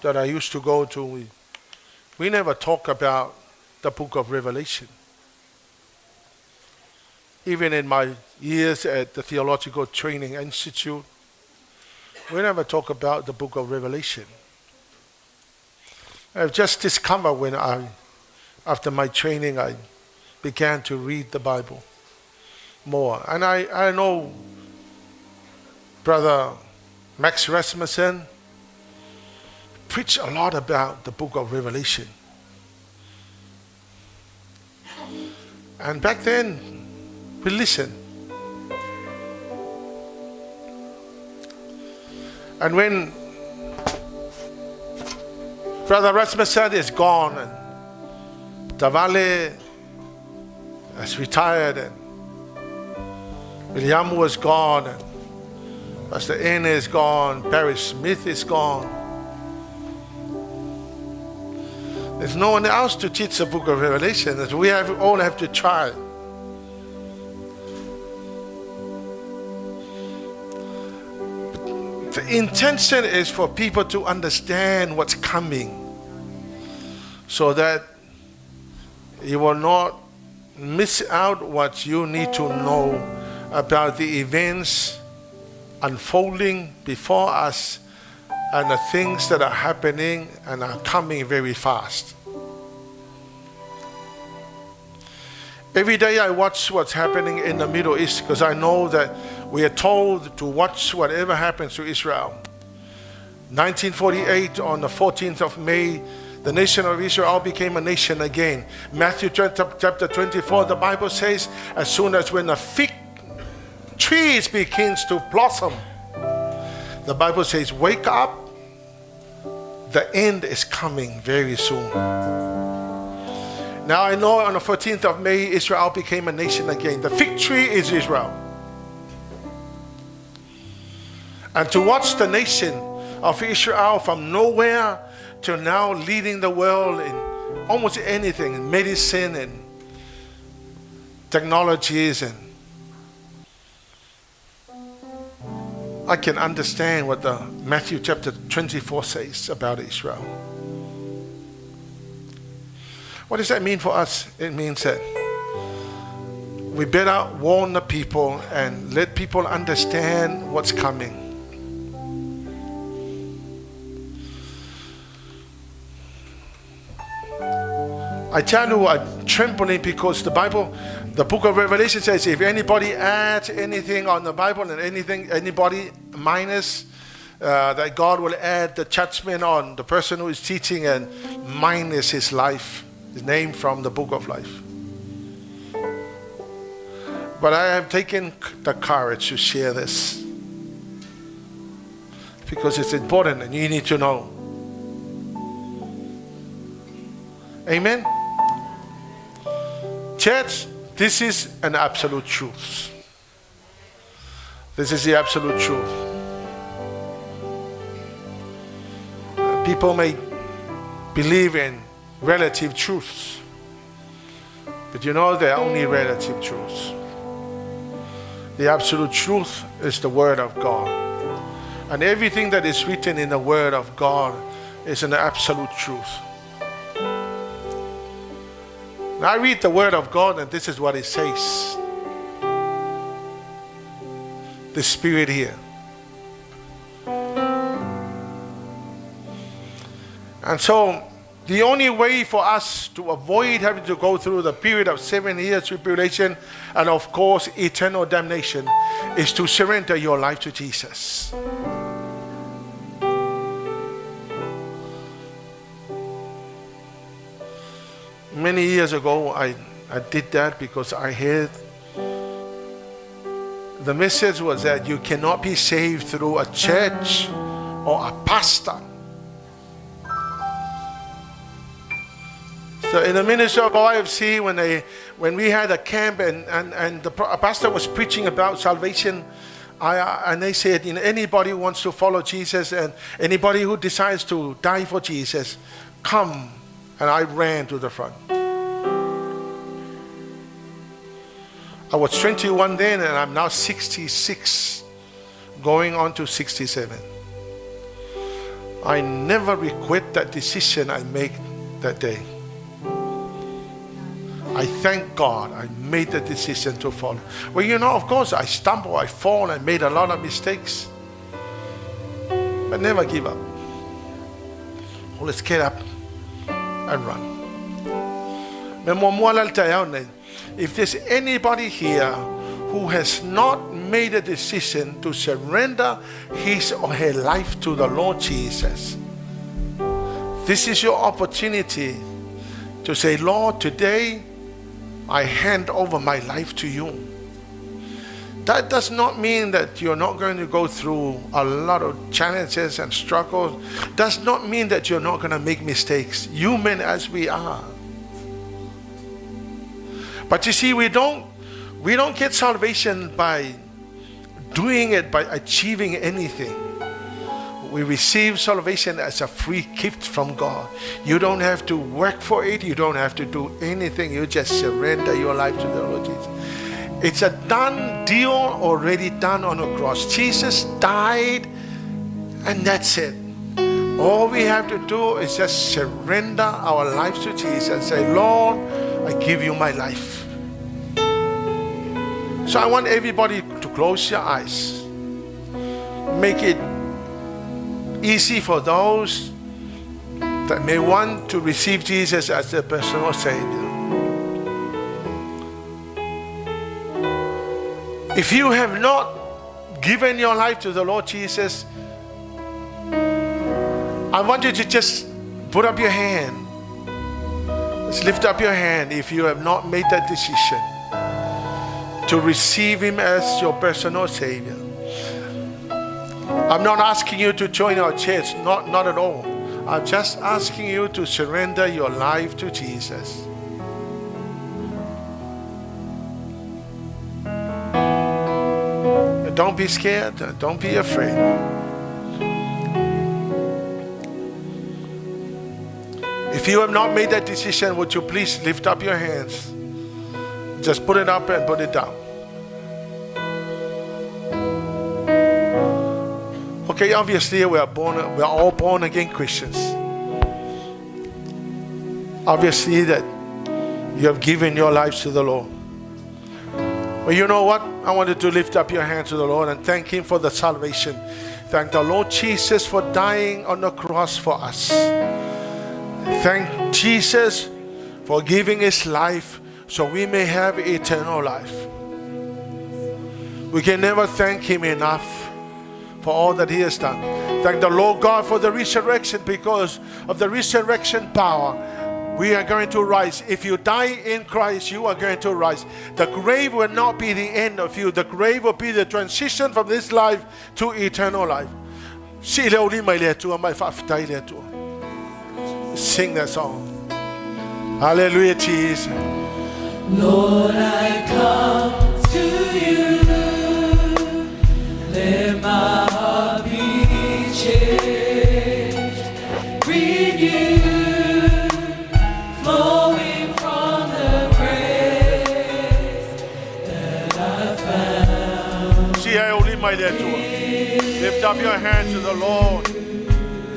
that I used to go to, we never talk about the book of Revelation. Even in my years at the Theological Training Institute, we never talk about the book of Revelation. I've just discovered when I, after my training, I began to read the Bible more. And I know Brother Max Rasmussen, preached a lot about the book of Revelation. And back then, we listened. And when Brother Rasmussen is gone and Tavale has retired and William was gone and Pastor N is gone, Barry Smith is gone. There's no one else to teach the book of Revelation. We have all have to try. The intention is for people to understand what's coming so that you will not miss out what you need to know about the events unfolding before us and the things that are happening and are coming very fast. Every day I watch what's happening in the Middle East because I know that we are told to watch whatever happens to Israel. 1948, on the 14th of May, the nation of Israel became a nation again. Matthew chapter 24, the Bible says, as soon as when the fig trees begins to blossom, the Bible says, wake up, the end is coming very soon. Now I know on the 14th of May, Israel became a nation again. The fig tree is Israel. And to watch the nation of Israel from nowhere to now leading the world in almost anything, in medicine and technologies, and I can understand what the Matthew chapter 24 says about Israel. What does that mean for us? It means that we better warn the people and let people understand what's coming. I tell you, I'm trembling because the Bible, the book of Revelation says, if anybody adds anything on the Bible and anything, anybody minus, that God will add the judgment on the person who is teaching and minus his life, his name from the book of life. But I have taken the courage to share this because it's important and you need to know. Amen. Church, this is an absolute truth. This is the absolute truth. People may believe in relative truths, but you know they're only relative truths. The absolute truth is the Word of God. And everything that is written in the Word of God is an absolute truth. Now I read the Word of God and this is what it says. The Spirit here. And so the only way for us to avoid having to go through the period of 7 years tribulation and of course eternal damnation is to surrender your life to Jesus. Many years ago, I did that because I heard the message was that you cannot be saved through a church or a pastor. So in the ministry of IFC, when we had a camp and the pastor was preaching about salvation, and they said, you know, anybody who wants to follow Jesus and anybody who decides to die for Jesus, come. And I ran to the front. I was 21 then, and I'm now 66, going on to 67. I never regret that decision I made that day. I thank God I made the decision to follow. Well, you know, of course, I stumble, I fall, I made a lot of mistakes. But never give up. Well, let's get up and run. If there's anybody here who has not made a decision to surrender his or her life to the Lord Jesus, this is your opportunity to say, Lord, today I hand over my life to you. That does not mean that you're not going to go through a lot of challenges and struggles. Does not mean that you're not going to make mistakes, human as we are. But you see, we don't get salvation by doing it, by achieving anything. We receive salvation as a free gift from God. You don't have to work for it. You don't have to do anything. You just surrender your life to the Lord Jesus. It's a done deal, already done on the cross. Jesus died, and that's it. All we have to do is just surrender our lives to Jesus and say, Lord, I give you my life. So I want everybody to close your eyes. Make it easy for those that may want to receive Jesus as their personal Savior. If you have not given your life to the Lord Jesus, I want you to just put up your hand. Just lift up your hand if you have not made that decision to receive Him as your personal Savior. I'm not asking you to join our church, not at all. I'm just asking you to surrender your life to Jesus. Don't be scared. Don't be afraid. If you have not made that decision, would you please lift up your hands? Just put it up and put it down. Okay, obviously we are all born again Christians. Obviously that you have given your lives to the Lord. Well, you know what? I want you to lift up your hand to the Lord and thank Him for the salvation. Thank the Lord Jesus for dying on the cross for us. Thank Jesus for giving His life so we may have eternal life. We can never thank Him enough for all that He has done. Thank the Lord God for the resurrection, because of the resurrection power, we are going to rise. If you die in Christ, you are going to rise. The grave will not be the end of you. The grave will be the transition from this life to eternal life. Sing that song. Hallelujah, Jesus. Lord, I come to you. Let my heart be changed, renewed, flowing from the grace that I found. Lift up your hands to the Lord.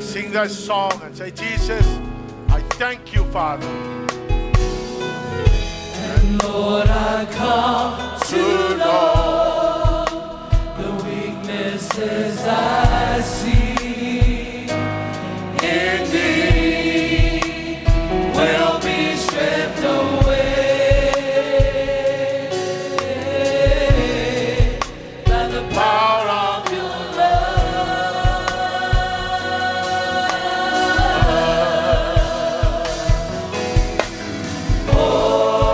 Sing that song and say, Jesus, I thank you, Father. And Lord, I come to know the weaknesses I see in thee will be stripped away by the power of your love. Oh,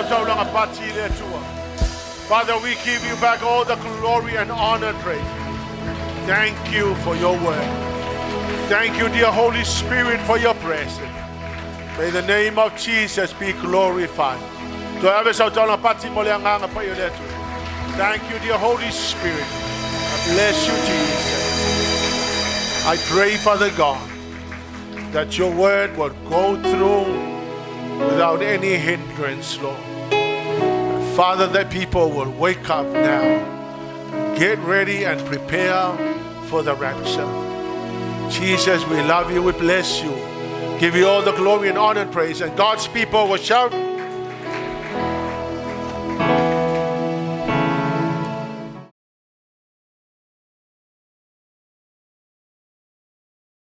sautaulaga pati i le Atua. Father, we give you back all the glory and honor and praise. Thank you for your word. Thank you, dear Holy Spirit, for your presence. May the name of Jesus be glorified. Toe ave sautaulaga pati mo le agaga paia o le Atua. Thank you, dear Holy Spirit. I bless you, Jesus. I pray, Father God, that your word will go through without any hindrance, Lord. And Father, that people will wake up now, get ready and prepare for the rapture. Jesus, we love you, we bless you. Give you all the glory and honor and praise. And God's people will shout,